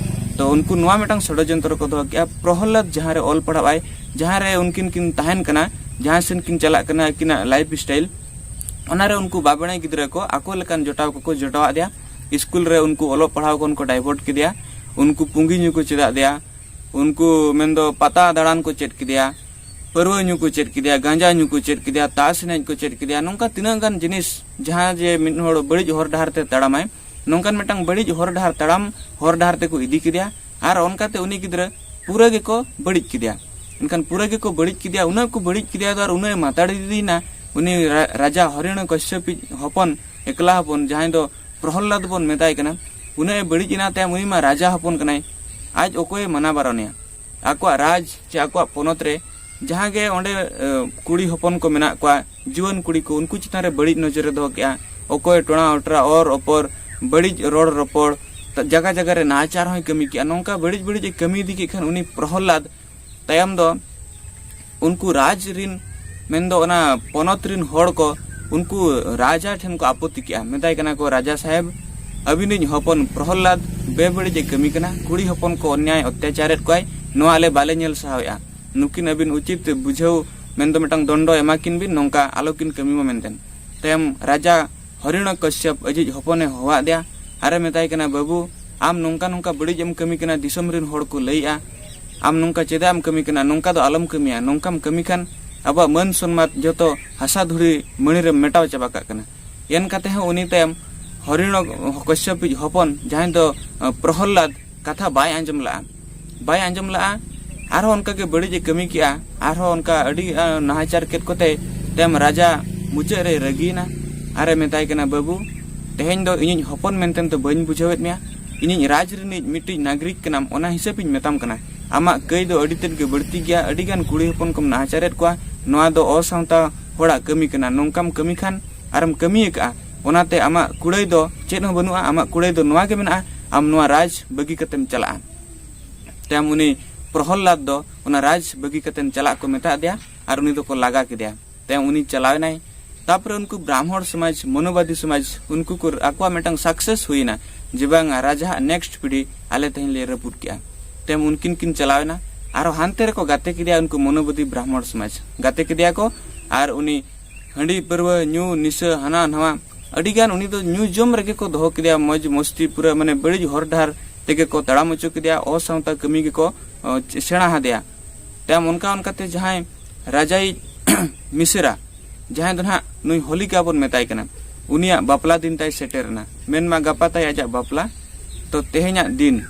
ᱛᱚ ᱩᱱᱠᱩ ᱱᱚᱣᱟ ᱢᱤᱫᱴᱟᱝ ᱥᱚᱲᱚᱡᱚᱱᱛᱨᱚ ᱠᱚ ᱫᱚᱦᱚ ᱠᱮᱜᱼᱟ, ᱯᱨᱚᱦᱚᱞᱞᱟᱫ ᱡᱟᱦᱟᱸ ᱨᱮ ᱚᱞ ᱯᱟᱲᱦᱟᱣ ᱟᱭ, ᱡᱟᱦᱟᱸ ᱨᱮ ᱩᱱᱠᱤᱱ ᱠᱤᱱ ᱛᱟᱦᱮᱸᱱ ᱠᱟᱱᱟ, ᱡᱟᱦᱟᱸ ᱥᱮᱱ ᱠᱤᱱ ᱪᱟᱞᱟᱜ ᱠᱟᱱᱟ, ᱟᱹᱠᱤᱱᱟᱜ life style, ᱚᱱᱟᱨᱮ ᱩᱱᱠᱩ ᱵᱟᱵᱮᱬᱮ ᱜᱤᱫᱽᱨᱟᱹ ᱠᱚ ᱟᱠᱚ ᱞᱮᱠᱟᱱ ᱡᱚᱴᱟᱣ ᱠᱚᱠᱚ ᱡᱚᱴᱟᱣ ᱟᱫᱮᱭᱟ᱾ ᱤᱥᱠᱩᱞ ᱨᱮ ᱩᱱᱠᱩ ᱚᱞᱚᱜ ᱯᱟᱲᱦᱟᱣ ᱠᱷᱚᱱ ᱠᱚ divert ᱠᱮᱫᱮᱭᱟ᱾ ᱩᱱᱠᱩ ᱯᱩᱸᱜᱤ ᱧᱩ ᱠᱚ ᱪᱮᱫ ᱟᱫᱮᱭᱟ᱾ ᱩᱱᱠᱩ ᱢᱮᱱᱫᱚ ᱯᱟᱛᱟ ᱫᱟᱬᱟᱱ ᱠᱚ ᱪᱮᱫ ᱠᱮᱫᱮᱭᱟ, ᱯᱟᱹᱨᱣᱟᱹ ᱧᱩ ᱠᱚ ᱪᱮᱫ ᱠᱮᱫᱮᱭᱟ, ᱜᱟᱸᱡᱟ ᱧᱩ ᱠᱚ ᱪᱮᱫ ᱠᱮᱫᱮᱭᱟ, ᱛᱟᱥ ᱮᱱᱮᱡ ᱠᱚ ᱪᱮᱫ ᱠᱮᱫᱮᱭᱟ᱾ ᱱᱚᱝᱠᱟ ᱛᱤᱱᱟᱹᱜ ᱜᱟᱱ ᱡᱤᱱᱤᱥ, ᱡᱟᱦᱟᱸ ᱡᱮ ᱢᱤᱫ ᱦᱚᱲ ᱵᱟᱹᱲᱤᱡ ᱦᱚᱨ ᱰᱟᱦᱟᱨ ᱛᱮ ᱛᱟᱲᱟᱢᱟᱭ, ᱱᱚᱝᱠᱟᱱ ᱢᱤᱫᱴᱟᱝ ᱵᱟᱹᱲᱤᱡ ᱦᱚᱨ ᱰᱟᱦᱟᱨ ᱛᱟᱲᱟᱢ ᱦᱚᱨ ᱰᱟᱦᱟᱨ ᱛᱮᱠᱚ ᱤᱫᱤ ᱠᱮᱫᱮᱭᱟ᱾ ᱟᱨ ᱚᱱᱠᱟᱛᱮ ᱩᱱᱤ ᱜᱤᱫᱽᱨᱟᱹ ᱯᱩᱨᱟᱹ ᱜᱮᱠᱚ ᱵᱟᱹᱲᱤᱡ ᱠᱮᱫᱮᱭᱟ᱾ ᱮᱱᱠᱷᱟᱱ ᱯᱩᱨᱟᱹ ᱜᱮᱠᱚ ᱵᱟᱹᱲᱤᱡ ᱠᱮᱫᱮᱭᱟ, ᱩᱱᱟᱹᱜ ᱠᱚ ᱵᱟᱹᱲᱤᱡ ᱠᱮᱫᱮᱭᱟ ᱫᱚ, ᱟᱨ ᱩᱱᱟᱹᱜ ᱮ ᱢᱟᱛᱟᱲ ᱤᱫᱤᱭᱮᱱᱟ, ᱩᱱᱤ ᱨᱟ-, ᱨᱟᱡᱟ ᱦᱚᱨᱤᱬᱚ ᱠᱚᱥᱭᱚᱯᱤᱡ ᱦᱚᱯᱚᱱ, ᱮᱠᱞᱟ ᱦᱚᱯᱚᱱ, ᱡᱟᱦᱟᱸᱭ ᱫᱚ ᱯᱨᱚᱦᱚᱞᱞᱟᱫ ᱵᱚᱱ ᱢᱮᱛᱟᱭ ᱠᱟᱱᱟ, ᱩᱱᱟᱹᱜ ᱮ ᱵᱟᱹᱲᱤᱡ ᱮᱱᱟ᱾ ᱛᱟᱭᱚᱢ ᱩᱱᱤ ᱢᱟ ᱨᱟᱡᱟ ᱦᱚᱯᱚᱱ ᱠᱟᱱᱟᱭ, ᱟᱡ ᱚᱠᱚᱭᱮ ᱢᱟᱱᱟ ᱵᱟᱨᱚᱱᱮᱭᱟ? ᱟᱠᱚᱣᱟᱜ ᱨᱟᱡᱽ ᱪᱮ ᱟᱠᱚᱣᱟᱜ ᱯᱚᱱᱚᱛ ᱨᱮ ᱡᱟᱦᱟᱸ ᱜᱮ ᱚᱸᱰᱮ, ᱮ, ᱠᱩᱲᱤ ᱦᱚᱯᱚᱱ ᱠᱚ ᱢᱮᱱᱟᱜ ᱠᱚᱣᱟ, ᱡᱩᱣᱟᱹᱱ ᱠᱩᱲᱤ ᱠᱚ, ᱩᱱᱠᱩ ᱪᱮᱛᱟᱱ ᱨᱮ ᱵᱟᱹᱲᱤᱡ ᱱᱚᱡᱚᱨ ᱮ ᱫᱚᱦᱚ ᱠᱮᱜᱼᱟ᱾ ᱚᱠᱚᱭ ᱴᱚᱲᱟ ᱚᱴᱨᱟ, ᱚᱨ ᱚᱯᱚᱨ, ᱵᱟᱹᱲᱤᱡ ᱨᱚᱲ ᱨᱚᱯᱚᱲ, ᱛᱟ-, ᱡᱟᱜᱟ ᱡᱟᱜᱟ ᱨᱮ ᱱᱟᱦᱟᱪᱟᱨ ᱦᱚᱸᱭ ᱠᱟᱹᱢᱤ ᱠᱮᱜᱼᱟ᱾ ᱱᱚᱝᱠᱟ ᱵᱟᱹᱲᱤᱡ ᱵᱟᱹᱲᱤᱡ ᱮ ᱠᱟᱹᱢᱤ ᱤᱫᱤ ᱠᱮᱫ ᱠᱷᱟᱱ ᱩᱱᱤ ᱯᱨᱚᱦᱚᱞᱞᱟᱫ ᱛᱟᱭᱚᱢ ᱫᱚ ᱩᱱᱠᱩ ᱨᱟᱡᱽ ᱨᱤᱱ, ᱢᱮᱱᱫᱚ ᱚᱱᱟ ᱯᱚᱱᱚᱛ ᱨᱤᱱ ᱦᱚᱲ ᱠᱚ ᱩᱱᱠᱩ ᱨᱟᱡᱟ ᱴᱷᱮᱱ ᱠᱚ ᱟᱯᱚᱛᱛᱤ ᱠᱮᱜᱼᱟ, ᱢᱮᱛᱟᱭ ᱠᱟᱱᱟ ᱠᱚ, "ᱨᱟᱡᱟ ᱥᱟᱦᱮᱵᱽ, ᱟᱹᱵᱤᱱᱤᱡ ᱦᱚᱯᱚᱱ ᱯᱨᱚᱦᱚᱞᱞᱟᱫ ᱵᱮᱵᱟᱹᱲᱤᱡ ᱮ ᱠᱟᱹᱢᱤ ᱠᱟᱱᱟ, ᱠᱩᱲᱤ ᱦᱚᱯᱚᱱ ᱠᱚ ᱚᱱᱱᱭᱟᱭ ᱚᱛᱛᱟᱪᱟᱨᱮᱫ ᱠᱚᱣᱟᱭ, ᱱᱚᱣᱟ ᱟᱞᱮ ᱵᱟᱞᱮ ᱧᱮᱞ ᱥᱟᱦᱟᱣᱮᱫᱼᱟ᱾ ᱱᱩᱠᱤᱱ ᱟᱹᱵᱤᱱ ᱩᱪᱤᱛ ᱵᱩᱡᱷᱟᱹᱣ ᱢᱮᱱᱫᱚ ᱢᱤᱫᱴᱟᱝ ᱫᱚᱱᱰᱚ ᱮᱢᱟ ᱠᱤᱱ ᱵᱤᱱ, ᱱᱚᱝᱠᱟ ᱟᱞᱚ ᱠᱤᱱ ᱠᱟᱹᱢᱤ ᱢᱟ" ᱢᱮᱱᱛᱮ᱾ ᱛᱟᱭᱚᱢ ᱨᱟᱡᱟ ᱦᱚᱨᱤᱬᱚ ᱠᱚᱥᱭᱚᱯ ᱟᱡᱤᱡ ᱦᱚᱯᱚᱱᱮ ᱦᱚᱦᱚᱣᱟᱫ ᱫᱮᱭᱟ ᱟᱨᱮ ᱢᱮᱛᱟᱭ ᱠᱟᱱᱟ, "ᱵᱟᱹᱵᱩ, ᱟᱢ ᱱᱚᱝᱠᱟ ᱱᱚᱝᱠᱟ ᱵᱟᱹᱲᱤᱡ ᱮᱢ ᱠᱟᱹᱢᱤ ᱠᱟᱱᱟ, ᱫᱤᱥᱚᱢ ᱨᱮᱱ ᱦᱚᱲ ᱠᱚ ᱞᱟᱹᱭᱮᱜᱼᱟ, ᱟᱢ ᱱᱚᱝᱠᱟ ᱪᱮᱫᱟᱜ ᱮᱢ ᱠᱟᱹᱢᱤ ᱠᱟᱱᱟ, ᱱᱚᱝᱠᱟ ᱫᱚ ᱟᱞᱚᱢ ᱠᱟᱹᱢᱤᱭᱟ, ᱱᱚᱝᱠᱟᱢ ᱠᱟᱹᱢᱤ ᱠᱷᱟᱱ ᱟᱵᱚᱣᱟᱜ ᱢᱟᱹᱱ ᱥᱚᱱᱢᱟᱱ ᱡᱚᱛᱚ ᱦᱟᱥᱟ ᱫᱷᱩᱲᱤ ᱢᱟᱹᱲᱤ ᱨᱮᱢ ᱢᱮᱴᱟᱣ ᱪᱟᱵᱟ ᱠᱟᱜ ᱠᱟᱱᱟ᱾ ᱮᱱ ᱠᱟᱛᱮ ᱦᱚᱸ ᱩᱱᱤ ᱛᱟᱭᱚᱢ ᱦᱚᱨᱤᱬᱚ ᱠᱚᱥᱭᱚᱯᱤᱡ ᱦᱚᱯᱚᱱ ᱡᱟᱦᱟᱸᱭ ᱫᱚ ᱯᱨᱚᱦᱚᱞᱞᱟᱫ ᱠᱟᱛᱷᱟ ᱵᱟᱭ ᱟᱸᱡᱚᱢ ᱞᱟᱜᱼᱟ, ᱵᱟᱭ ᱟᱸᱡᱚᱢ ᱞᱟᱜᱼᱟ᱾ ᱟᱨᱦᱚᱸ ᱚᱱᱠᱟᱜᱮ ᱵᱟᱹᱲᱤᱡ ᱮ ᱠᱟᱹᱢᱤ ᱠᱮᱜᱼᱟ, ᱟᱨᱦᱚᱸ ᱚᱱᱠᱟ ᱟᱹᱰᱤ ᱱᱟᱦᱟᱪᱟᱨ ᱠᱮᱫ ᱠᱚᱛᱮ ᱛᱟᱭᱚᱢ ᱨᱟᱡᱟ ᱢᱩᱪᱟᱹᱫ ᱨᱮᱭ ᱨᱟᱹᱜᱤᱭᱮᱱᱟ ᱟᱨᱮ ᱢᱮᱛᱟᱭ ᱠᱟᱱᱟ, ᱵᱟᱹᱵᱩ, ᱛᱮᱦᱮᱧ ᱫᱚ ᱤᱧᱤᱡ ᱦᱚᱯᱚᱱ ᱢᱮᱱᱛᱮ ᱫᱚ ᱵᱟᱹᱧ ᱵᱩᱡᱷᱟᱹᱣᱮᱫ ᱢᱮᱭᱟ, ᱤᱧᱤᱡ ᱨᱟᱡᱽ ᱨᱤᱱᱤᱡ ᱢᱤᱫᱴᱤᱡ ᱱᱟᱜᱚᱨᱤᱠ ᱠᱟᱱᱟᱢ, ᱚᱱᱟ ᱦᱤᱥᱟᱹᱵ ᱤᱧ ᱢᱮᱛᱟᱢ ᱠᱟᱱᱟ᱾ ᱟᱢᱟᱜ ᱠᱟᱹᱭ ᱫᱚ ᱟᱹᱰᱤ ᱛᱮᱫ ᱜᱮ ᱵᱟᱹᱲᱛᱤ ᱜᱮᱭᱟ, ᱟᱹᱰᱤ ᱜᱟᱱ ᱠᱩᱲᱤ ᱦᱚᱯᱚᱱ ᱠᱚᱢ ᱱᱟᱦᱟᱪᱟᱨᱮᱫ ᱠᱚᱣᱟ, ᱱᱚᱣᱟ ᱫᱚ ᱚᱥᱟᱶᱛᱟ ᱦᱚᱲᱟᱜ ᱠᱟᱹᱢᱤ ᱠᱟᱱᱟ, ᱱᱚᱝᱠᱟᱢ ᱠᱟᱹᱢᱤ ᱠᱷᱟᱱ ᱟᱨᱮᱢ ᱠᱟᱹᱢᱤ ᱟᱠᱟᱫᱼᱟ, ᱚᱱᱟᱛᱮ ᱟᱢᱟᱜ ᱠᱩᱲᱟᱹᱭ ᱫᱚ ᱪᱮᱫ ᱦᱚᱸ ᱵᱟᱹᱱᱩᱜᱼᱟ, ᱟᱢᱟᱜ ᱠᱩᱲᱟᱹᱭ ᱫᱚ ᱱᱚᱣᱟ ᱜᱮ ᱢᱮᱱᱟᱜᱼᱟ, ᱟᱢ ᱱᱚᱣᱟ ᱨᱟᱡᱽ ᱵᱟᱹᱜᱤ ᱠᱟᱛᱮᱢ ᱪᱟᱞᱟᱜᱼᱟ᱾ ᱛᱟᱭᱚᱢ ᱩᱱᱤ ᱯᱨᱚᱦᱚᱞᱞᱟᱫ ᱫᱚ ᱚᱱᱟ ᱨᱟᱡᱽ ᱵᱟᱹᱜᱤ ᱠᱟᱛᱮ ᱪᱟᱞᱟᱜ ᱠᱚ ᱢᱮᱛᱟ ᱫᱮᱭᱟ ᱟᱨ ᱩᱱᱤ ᱫᱚᱠᱚ ᱞᱟᱜᱟ ᱠᱮᱫᱮᱭᱟ᱾ ᱛᱟᱭᱚᱢ ᱩᱱᱤ ᱪᱟᱞᱟᱣ ᱮᱱᱟᱭ᱾ ᱛᱟᱯᱚᱨᱮ ᱩᱱᱠᱩ ᱵᱨᱟᱦᱢᱚᱬ ᱥᱚᱢᱟᱡᱽ, ᱢᱚᱱᱩᱵᱟᱫᱤ ᱥᱚᱢᱟᱡᱽ, ᱩᱱᱠᱩ ᱠᱚ ᱟᱠᱚᱣᱟᱜ ᱢᱤᱫᱴᱟᱝ ᱥᱟᱠᱥᱮᱥ ᱦᱩᱭᱮᱱᱟ ᱡᱮ ᱵᱟᱝ ᱨᱟᱡᱟᱣᱟᱜ ᱱᱮᱠᱥᱴ ᱯᱤᱲᱦᱤ ᱟᱞᱮ ᱛᱮᱦᱮᱧ ᱞᱮ ᱨᱟᱹᱯᱩᱫ ᱠᱮᱜᱼᱟ᱾ ᱛᱟᱭᱚᱢ ᱩᱱᱠᱤᱱ ᱠᱤᱱ ᱪᱟᱞᱟᱣ ᱮᱱᱟ, ᱟᱨᱦᱚᱸ ᱦᱟᱱᱛᱮ ᱨᱮᱠᱚ ᱜᱟᱛᱮ ᱠᱮᱫᱮᱭᱟ ᱩᱱᱠᱩ ᱢᱚᱱᱩᱵᱟᱫᱤ ᱵᱨᱟᱦᱢᱚᱬ ᱥᱚᱢᱟᱡᱽ, ᱜᱟᱛᱮ ᱠᱮᱫᱮᱭᱟ ᱠᱚ᱾ ᱟᱨ ᱩᱱᱤ ᱦᱟᱺᱰᱤ ᱯᱟᱹᱨᱣᱟᱹ ᱧᱩ, ᱱᱤᱥᱟᱹ, ᱦᱟᱱᱟ ᱱᱟᱣᱟ ᱟᱹᱰᱤ ᱜᱟᱱ ᱩᱱᱤ ᱫᱚ ᱧᱩ ᱡᱚᱢ ᱨᱮᱜᱮ ᱠᱚ ᱫᱚᱦᱚ ᱠᱮᱫᱮᱭᱟ, ᱢᱚᱡᱽ ᱢᱚᱥᱛᱤ ᱯᱩᱨᱟᱹ ᱢᱟᱱᱮ ᱵᱟᱹᱲᱤᱡ ᱦᱚᱨ ᱰᱟᱦᱟᱨ ᱛᱮᱜᱮ ᱠᱚ ᱛᱟᱲᱟᱢ ᱦᱚᱪᱚ ᱠᱮᱫᱮᱭᱟ, ᱚᱥᱟᱶᱛᱟ ᱠᱟᱹᱢᱤ ᱜᱮᱠᱚ ᱚ, ᱪᱮ-, ᱥᱮᱬᱟ ᱟᱫᱮᱭᱟ᱾ ᱛᱟᱭᱚᱢ ᱚᱱᱠᱟ ᱚᱱᱠᱟᱛᱮ ᱡᱟᱦᱟᱸᱭ ᱨᱟᱡᱟᱭᱤᱡ ᱢᱤᱥᱨᱟ, ᱡᱟᱦᱟᱸᱭ ᱫᱚ ᱱᱟᱦᱟᱜ ᱱᱩᱭ ᱦᱚᱞᱤᱠᱟ ᱵᱚᱱ ᱢᱮᱛᱟᱭ ᱠᱟᱱᱟ, ᱩᱱᱤᱭᱟᱜ ᱵᱟᱯᱞᱟ ᱫᱤᱱ ᱛᱟᱭ ᱥᱮᱴᱮᱨ ᱮᱱᱟ᱾ ᱢᱮᱱᱢᱟ ᱜᱟᱯᱟ ᱛᱟᱭ ᱟᱡᱟᱜ ᱵᱟᱯᱞᱟ, ᱛᱚ ᱛᱮᱦᱮᱧᱟᱜ ᱫᱤᱱ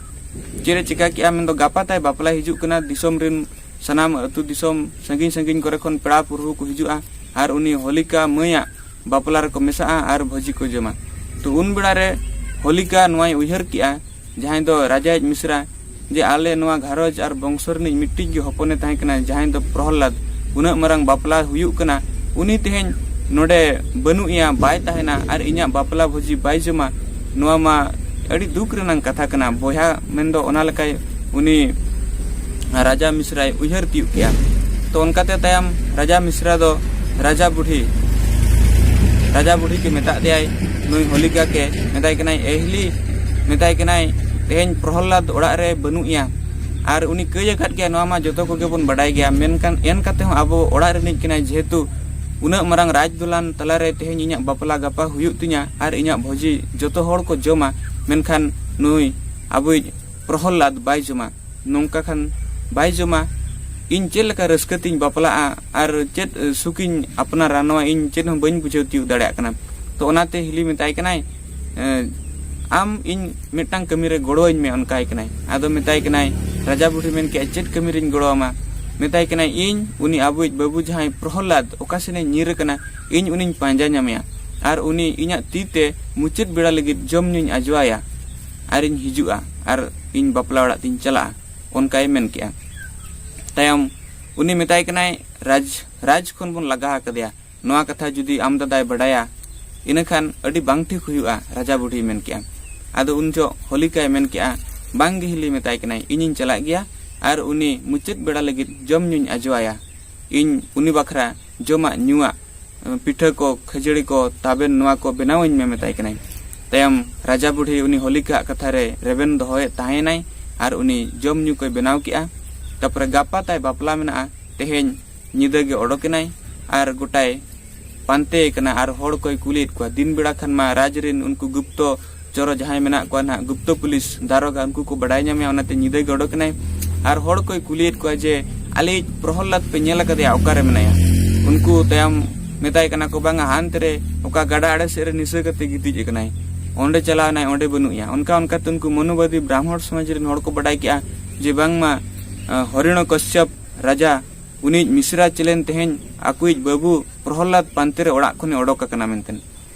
ᱪᱮᱫ ᱮ ᱪᱤᱠᱟ ᱠᱮᱜᱼᱟ? ᱢᱮᱱᱫᱚ ᱜᱟᱯᱟ ᱛᱟᱭ ᱵᱟᱯᱞᱟ ᱦᱤᱡᱩᱜ ᱠᱟᱱᱟ, ᱫᱤᱥᱚᱢ ᱨᱮᱱ ᱥᱟᱱᱟᱢ ᱟᱹᱛᱩ ᱫᱤᱥᱚᱢ ᱥᱟᱺᱜᱤᱧ ᱥᱟᱺᱜᱤᱧ ᱠᱚᱨᱮ ᱠᱷᱚᱱ ᱯᱮᱲᱟ ᱯᱩᱨᱵᱷᱩ ᱠᱚ ᱦᱤᱡᱩᱜᱼᱟ, ᱟᱨ ᱩᱱᱤ ᱦᱚᱞᱤᱠᱟ ᱢᱟᱹᱭᱟᱜ ᱵᱟᱯᱞᱟ ᱨᱮᱠᱚ ᱢᱮᱥᱟᱜᱼᱟ ᱟᱨ ᱵᱷᱟᱹᱡᱤ ᱠᱚ ᱡᱚᱢᱟ᱾ ᱛᱚ ᱩᱱ ᱵᱮᱲᱟ ᱨᱮ ᱦᱚᱞᱤᱠᱟ ᱱᱚᱣᱟᱭ ᱩᱭᱦᱟᱹᱨ ᱠᱮᱜᱼᱟ, ᱡᱟᱦᱟᱸᱭ ᱫᱚ ᱨᱟᱡᱟᱭᱤᱡ ᱢᱤᱥᱨᱟ, ᱡᱮ ᱟᱞᱮ ᱱᱚᱣᱟ ᱜᱷᱟᱨᱚᱸᱡᱽ ᱟᱨ ᱵᱚᱝᱥᱚ ᱨᱤᱱᱤᱡ ᱢᱤᱫᱴᱤᱡ ᱜᱮ ᱦᱚᱯᱚᱱᱮ ᱛᱟᱦᱮᱸ ᱠᱟᱱᱟ, ᱡᱟᱦᱟᱸᱭ ᱫᱚ ᱯᱨᱚᱦᱞᱟᱫ, ᱩᱱᱟᱹᱜ ᱢᱟᱨᱟᱝ ᱵᱟᱯᱞᱟ ᱦᱩᱭᱩᱜ ᱠᱟᱱᱟ, ᱩᱱᱤ ᱛᱮᱦᱮᱧ ᱱᱚᱰᱮ ᱵᱟᱹᱱᱩᱜ ᱮᱭᱟ, ᱵᱟᱭ ᱛᱟᱦᱮᱱᱟ ᱟᱨ ᱤᱧᱟᱹᱜ ᱵᱟᱯᱞᱟ ᱵᱷᱚᱡᱤ ᱵᱟᱭ ᱡᱚᱢᱟ, ᱱᱚᱣᱟ ᱢᱟ ᱟᱹᱰᱤ ᱫᱩᱠ ᱨᱮᱱᱟᱝ ᱠᱟᱛᱷᱟ ᱠᱟᱱᱟ ᱵᱚᱭᱦᱟ, ᱢᱮᱱᱫᱚ ᱚᱱᱟ ᱞᱮᱠᱟᱭ ᱩᱱᱤ ᱨᱟᱡᱟ ᱢᱤᱥᱨᱟᱭ ᱩᱭᱦᱟᱹᱨ ᱛᱤᱭᱳᱜ ᱠᱮᱜᱼᱟ᱾ ᱛᱚ ᱚᱱᱠᱟᱛᱮ ᱛᱟᱭᱚᱢ ᱨᱟᱡᱟ ᱢᱤᱥᱨᱟ ᱫᱚ ᱨᱟᱡᱟ ᱵᱩᱰᱷᱤ, ᱨᱟᱡᱟ ᱵᱩᱰᱷᱤ ᱜᱮ ᱢᱮᱛᱟᱜ ᱫᱮᱭᱟᱭ, ᱱᱩᱭ ᱦᱚᱞᱤᱠᱟ ᱜᱮ ᱢᱮᱛᱟᱭ ᱠᱟᱱᱟᱭ, ᱮ ᱦᱤᱞᱤ, ᱢᱮᱛᱟᱭ ᱠᱟᱱᱟᱭ, ᱛᱮᱦᱮᱧ ᱯᱨᱚᱦᱞᱟᱫ ᱚᱲᱟᱜ ᱨᱮ ᱵᱟᱹᱱᱩᱜ ᱮᱭᱟ ᱟᱨ ᱩᱱᱤ ᱠᱟᱹᱭ ᱟᱠᱟᱫ ᱜᱮᱭᱟ, ᱱᱚᱣᱟ ᱢᱟ ᱡᱚᱛᱚ ᱠᱚᱜᱮ ᱵᱚᱱ ᱵᱟᱰᱟᱭ ᱜᱮᱭᱟ, ᱢᱮᱱᱠᱷᱟᱱ ᱮᱱ ᱠᱟᱛᱮ ᱦᱚᱸ ᱟᱵᱚ ᱚᱲᱟᱜ ᱨᱤᱱᱤᱡ ᱠᱟᱱᱟᱭ, ᱡᱮᱦᱮᱛᱩ ᱩᱱᱟᱹᱜ ᱢᱟᱨᱟᱝ ᱨᱟᱡᱽ ᱫᱚᱞᱟᱱ ᱛᱟᱞᱟᱨᱮ ᱛᱮᱦᱮᱧ ᱤᱧᱟᱹᱜ ᱵᱟᱯᱞᱟ ᱜᱟᱯᱟ ᱦᱩᱭᱩᱜ ᱛᱤᱧᱟ ᱟᱨ ᱤᱧᱟᱹᱜ ᱵᱷᱚᱡᱤ ᱡᱚᱛᱚ ᱦᱚᱲ ᱠᱚ ᱡᱚᱢᱟ, ᱢᱮᱱᱠᱷᱟᱱ ᱱᱩᱭ ᱟᱵᱚᱭᱤᱡ ᱯᱨᱚᱦᱚᱞᱞᱟᱫ ᱵᱟᱭ ᱡᱚᱢᱟ, ᱱᱚᱝᱠᱟ ᱠᱷᱟᱱ ᱵᱟᱭ ᱡᱚᱢᱟ, ᱤᱧ ᱪᱮᱫ ᱞᱮᱠᱟ ᱨᱟᱹᱥᱠᱟᱹ ᱛᱤᱧ ᱵᱟᱯᱞᱟᱜᱼᱟ ᱟᱨ ᱪᱮᱫ ᱥᱩᱠᱤᱧ ᱟᱯᱱᱟᱨᱟ, ᱱᱚᱣᱟ ᱤᱧ ᱪᱮᱫ ᱦᱚᱸ ᱵᱟᱹᱧ ᱵᱩᱡᱷᱟᱹᱣ ᱛᱤᱭᱳᱜ ᱫᱟᱲᱮᱭᱟᱜ ᱠᱟᱱᱟ᱾ ᱛᱚ ᱚᱱᱟᱛᱮ ᱦᱤᱞᱤ ᱢᱮᱛᱟᱭ ᱠᱟᱱᱟᱭ, ᱮᱸ, ᱟᱢ ᱤᱧ ᱢᱤᱫᱴᱟᱝ ᱠᱟᱹᱢᱤ ᱨᱮ ᱜᱚᱲᱚᱣᱟᱹᱧ ᱢᱮ, ᱚᱱᱠᱟᱭ ᱠᱟᱱᱟᱭ᱾ ᱟᱫᱚ ᱢᱮᱛᱟᱭ ᱠᱟᱱᱟᱭ, ᱨᱟᱡᱟ ᱵᱩᱰᱷᱤ ᱢᱮᱱ ᱠᱮᱜᱼᱟ, ᱪᱮᱫ ᱠᱟᱹᱢᱤ ᱨᱤᱧ ᱜᱚᱲᱚᱣᱟᱢᱟ? ᱢᱮᱛᱟᱭ ᱠᱟᱱᱟᱭ, ᱤᱧ ᱩᱱᱤ ᱟᱵᱚᱭᱤᱡ ᱵᱟᱹᱵᱩ ᱡᱟᱦᱟᱸᱭ ᱯᱨᱚᱦᱚᱞᱞᱟᱫ ᱚᱠᱟ ᱥᱮᱱᱮ ᱧᱤᱨ ᱟᱠᱟᱱᱟ, ᱤᱧ ᱩᱱᱤᱧ ᱯᱟᱸᱡᱟ ᱧᱟᱢᱮᱭᱟ ᱟᱨ ᱩᱱᱤ ᱤᱧᱟᱜ ᱛᱤ ᱛᱮ ᱢᱩᱪᱟᱹᱫ ᱵᱮᱲᱟ ᱞᱟᱹᱜᱤᱫ ᱡᱚᱢ ᱧᱩᱧ ᱟᱡᱚᱣᱟᱭᱟ ᱟᱨᱤᱧ ᱦᱤᱡᱩᱜᱼᱟ ᱟᱨ ᱤᱧ ᱵᱟᱯᱞᱟ ᱚᱲᱟᱜ ᱛᱤᱧ ᱪᱟᱞᱟᱜᱼᱟ, ᱚᱱᱠᱟᱭ ᱢᱮᱱ ᱠᱮᱜᱼᱟ᱾ ᱛᱟᱭᱚᱢ ᱩᱱᱤ ᱢᱮᱛᱟᱭ ᱠᱟᱱᱟᱭ, ᱨᱟᱡᱽ, ᱨᱟᱡᱽ ᱠᱷᱚᱱ ᱵᱚᱱ ᱞᱟᱜᱟ ᱟᱠᱟᱫᱮᱭᱟ, ᱱᱚᱣᱟ ᱠᱟᱛᱷᱟ ᱡᱩᱫᱤ ᱟᱢ ᱫᱟᱫᱟᱭ ᱵᱟᱰᱟᱭᱟ, ᱤᱱᱟᱹᱠᱷᱟᱱ ᱟᱹᱰᱤ ᱵᱟᱝ ᱴᱷᱤᱠ ᱦᱩᱭᱩᱜᱼᱟ, ᱨᱟᱡᱟ ᱵᱩᱰᱷᱤᱭ ᱢᱮᱱ ᱠᱮᱜᱼᱟ᱾ ᱟᱫᱚ ᱩᱱ ᱡᱚᱦᱚᱜ ᱦᱳᱞᱤᱠᱟᱭ ᱢᱮᱱ ᱠᱮᱜᱼᱟ, ᱵᱟᱝ ᱜᱮ ᱦᱤᱞᱤ, ᱢᱮᱛᱟᱭ ᱠᱟᱱᱟᱭ, ᱤᱧᱤᱧ ᱪᱟᱞᱟᱜ ᱜᱮᱭᱟ ᱟᱨ ᱩᱱᱤ ᱢᱩᱪᱟᱹᱫ ᱵᱮᱲᱟ ᱞᱟᱹᱜᱤᱫ ᱡᱚᱢ ᱧᱩᱧ ᱟᱡᱚᱣᱟᱭᱟ᱾ ᱤᱧ ᱩᱱᱤ ᱵᱟᱠᱷᱨᱟ ᱡᱚᱢᱟᱜ ᱧᱩᱣᱟᱜ, ᱯᱤᱴᱷᱟᱹ ᱠᱚ, ᱠᱷᱟᱹᱡᱟᱹᱲᱤ ᱠᱚ, ᱛᱟᱵᱮᱱ, ᱱᱚᱣᱟ ᱠᱚ ᱵᱮᱱᱟᱣᱟᱹᱧ ᱢᱮ, ᱢᱮᱛᱟᱭ ᱠᱟᱱᱟᱭ᱾ ᱛᱟᱭᱚᱢ ᱨᱟᱡᱟ ᱵᱩᱰᱷᱤ ᱩᱱᱤ ᱦᱳᱞᱤᱠᱟᱣᱟᱜ ᱠᱟᱛᱷᱟ ᱨᱮ ᱨᱮᱵᱮᱱ ᱫᱚᱦᱚᱭᱮᱫ ᱛᱟᱦᱮᱸᱭᱮᱱᱟᱭ ᱟᱨ ᱩᱱᱤ ᱡᱚᱢ ᱧᱩ ᱠᱚᱭ ᱵᱮᱱᱟᱣ ᱠᱮᱜᱼᱟ᱾ ᱛᱟᱯᱚᱨᱮ ᱜᱟᱯᱟ ᱛᱟᱭ ᱵᱟᱯᱞᱟ ᱢᱮᱱᱟᱜᱼᱟ, ᱛᱮᱦᱮᱧ ᱧᱤᱫᱟᱹ ᱜᱮ ᱚᱰᱚᱠᱮᱱᱟᱭ ᱟᱨ ᱜᱚᱴᱟᱭ ᱯᱟᱱᱛᱮ ᱠᱟᱱᱟ ᱟᱨ ᱦᱚᱲ ᱠᱚᱭ ᱠᱩᱞᱤᱭᱮᱫ ᱠᱚᱣᱟ᱾ ᱫᱤᱱ ᱵᱮᱲᱟ ᱠᱷᱟᱱ ᱢᱟ ᱨᱟᱡᱽ ᱨᱮᱱ ᱩᱱᱠᱩ ᱜᱩᱯᱛᱚ ᱪᱚᱨᱚ ᱡᱟᱦᱟᱸᱭ ᱢᱮᱱᱟᱜ ᱠᱚᱣᱟ ᱱᱟᱦᱟᱜ, ᱜᱩᱯᱛᱚ ᱯᱩᱞᱤᱥ ᱫᱟᱨᱚᱜᱟ, ᱩᱱᱠᱩ ᱠᱚ ᱵᱟᱰᱟᱭ ᱧᱟᱢᱮᱭᱟ, ᱚᱱᱟᱛᱮ ᱧᱤᱫᱟᱹ ᱜᱮ ᱚᱰᱚᱠᱮᱱᱟᱭ ᱟᱨ ᱦᱚᱲ ᱠᱚᱭ ᱠᱩᱞᱤᱭᱮᱫ ᱠᱚᱣᱟ ᱡᱮ, ᱟᱞᱮᱭᱤᱡ ᱯᱨᱚᱦᱚᱞᱞᱟᱫ ᱯᱮ ᱧᱮᱞ ᱟᱠᱟᱫᱮᱭᱟ, ᱚᱠᱟᱨᱮ ᱢᱮᱱᱟᱭᱟ? ᱩᱱᱠᱩ ᱛᱟᱭᱚᱢ ᱢᱮᱛᱟᱭ ᱠᱟᱱᱟ ᱠᱚ, ᱵᱟᱝᱟ, ᱦᱟᱱᱛᱮ ᱨᱮ ᱚᱠᱟ ᱜᱟᱰᱟ ᱟᱲᱮ ᱥᱮᱫ ᱨᱮ ᱱᱤᱥᱟᱹ ᱠᱟᱛᱮ ᱜᱤᱛᱤᱡ ᱟᱠᱟᱱᱟᱭ, ᱚᱸᱰᱮ ᱪᱟᱞᱟᱣ ᱮᱱᱟᱭ, ᱚᱸᱰᱮ ᱵᱟᱹᱱᱩᱜ ᱮᱭᱟ᱾ ᱚᱱᱠᱟ ᱚᱱᱠᱟᱛᱮ ᱩᱱᱠᱩ ᱢᱚᱱᱩᱵᱟᱫᱤ ᱵᱨᱟᱦᱢᱚᱬ ᱥᱚᱢᱟᱡᱽ ᱨᱮᱱ ᱦᱚᱲ ᱠᱚ ᱵᱟᱰᱟᱭ ᱠᱮᱜᱼᱟ ᱡᱮ ᱵᱟᱝᱢᱟ, ᱟ, ᱦᱚᱨᱤᱬᱚ ᱠᱚᱥᱭᱚᱯ ᱨᱟᱡᱟ ᱩᱱᱤᱭᱤᱡ ᱢᱤᱥᱨᱟ ᱪᱮᱞᱮᱱ ᱛᱮᱦᱮᱧ ᱟᱠᱚᱭᱤᱡ ᱵᱟᱹᱵᱩ ᱯᱨᱚᱦᱚᱞᱞᱟᱫ ᱯᱟᱱᱛᱮ ᱨᱮ ᱚᱲᱟᱜ ᱠᱷᱚᱱᱮ ᱚᱰᱚᱠ ᱟᱠᱟᱱᱟ ᱢᱮᱱᱛᱮ᱾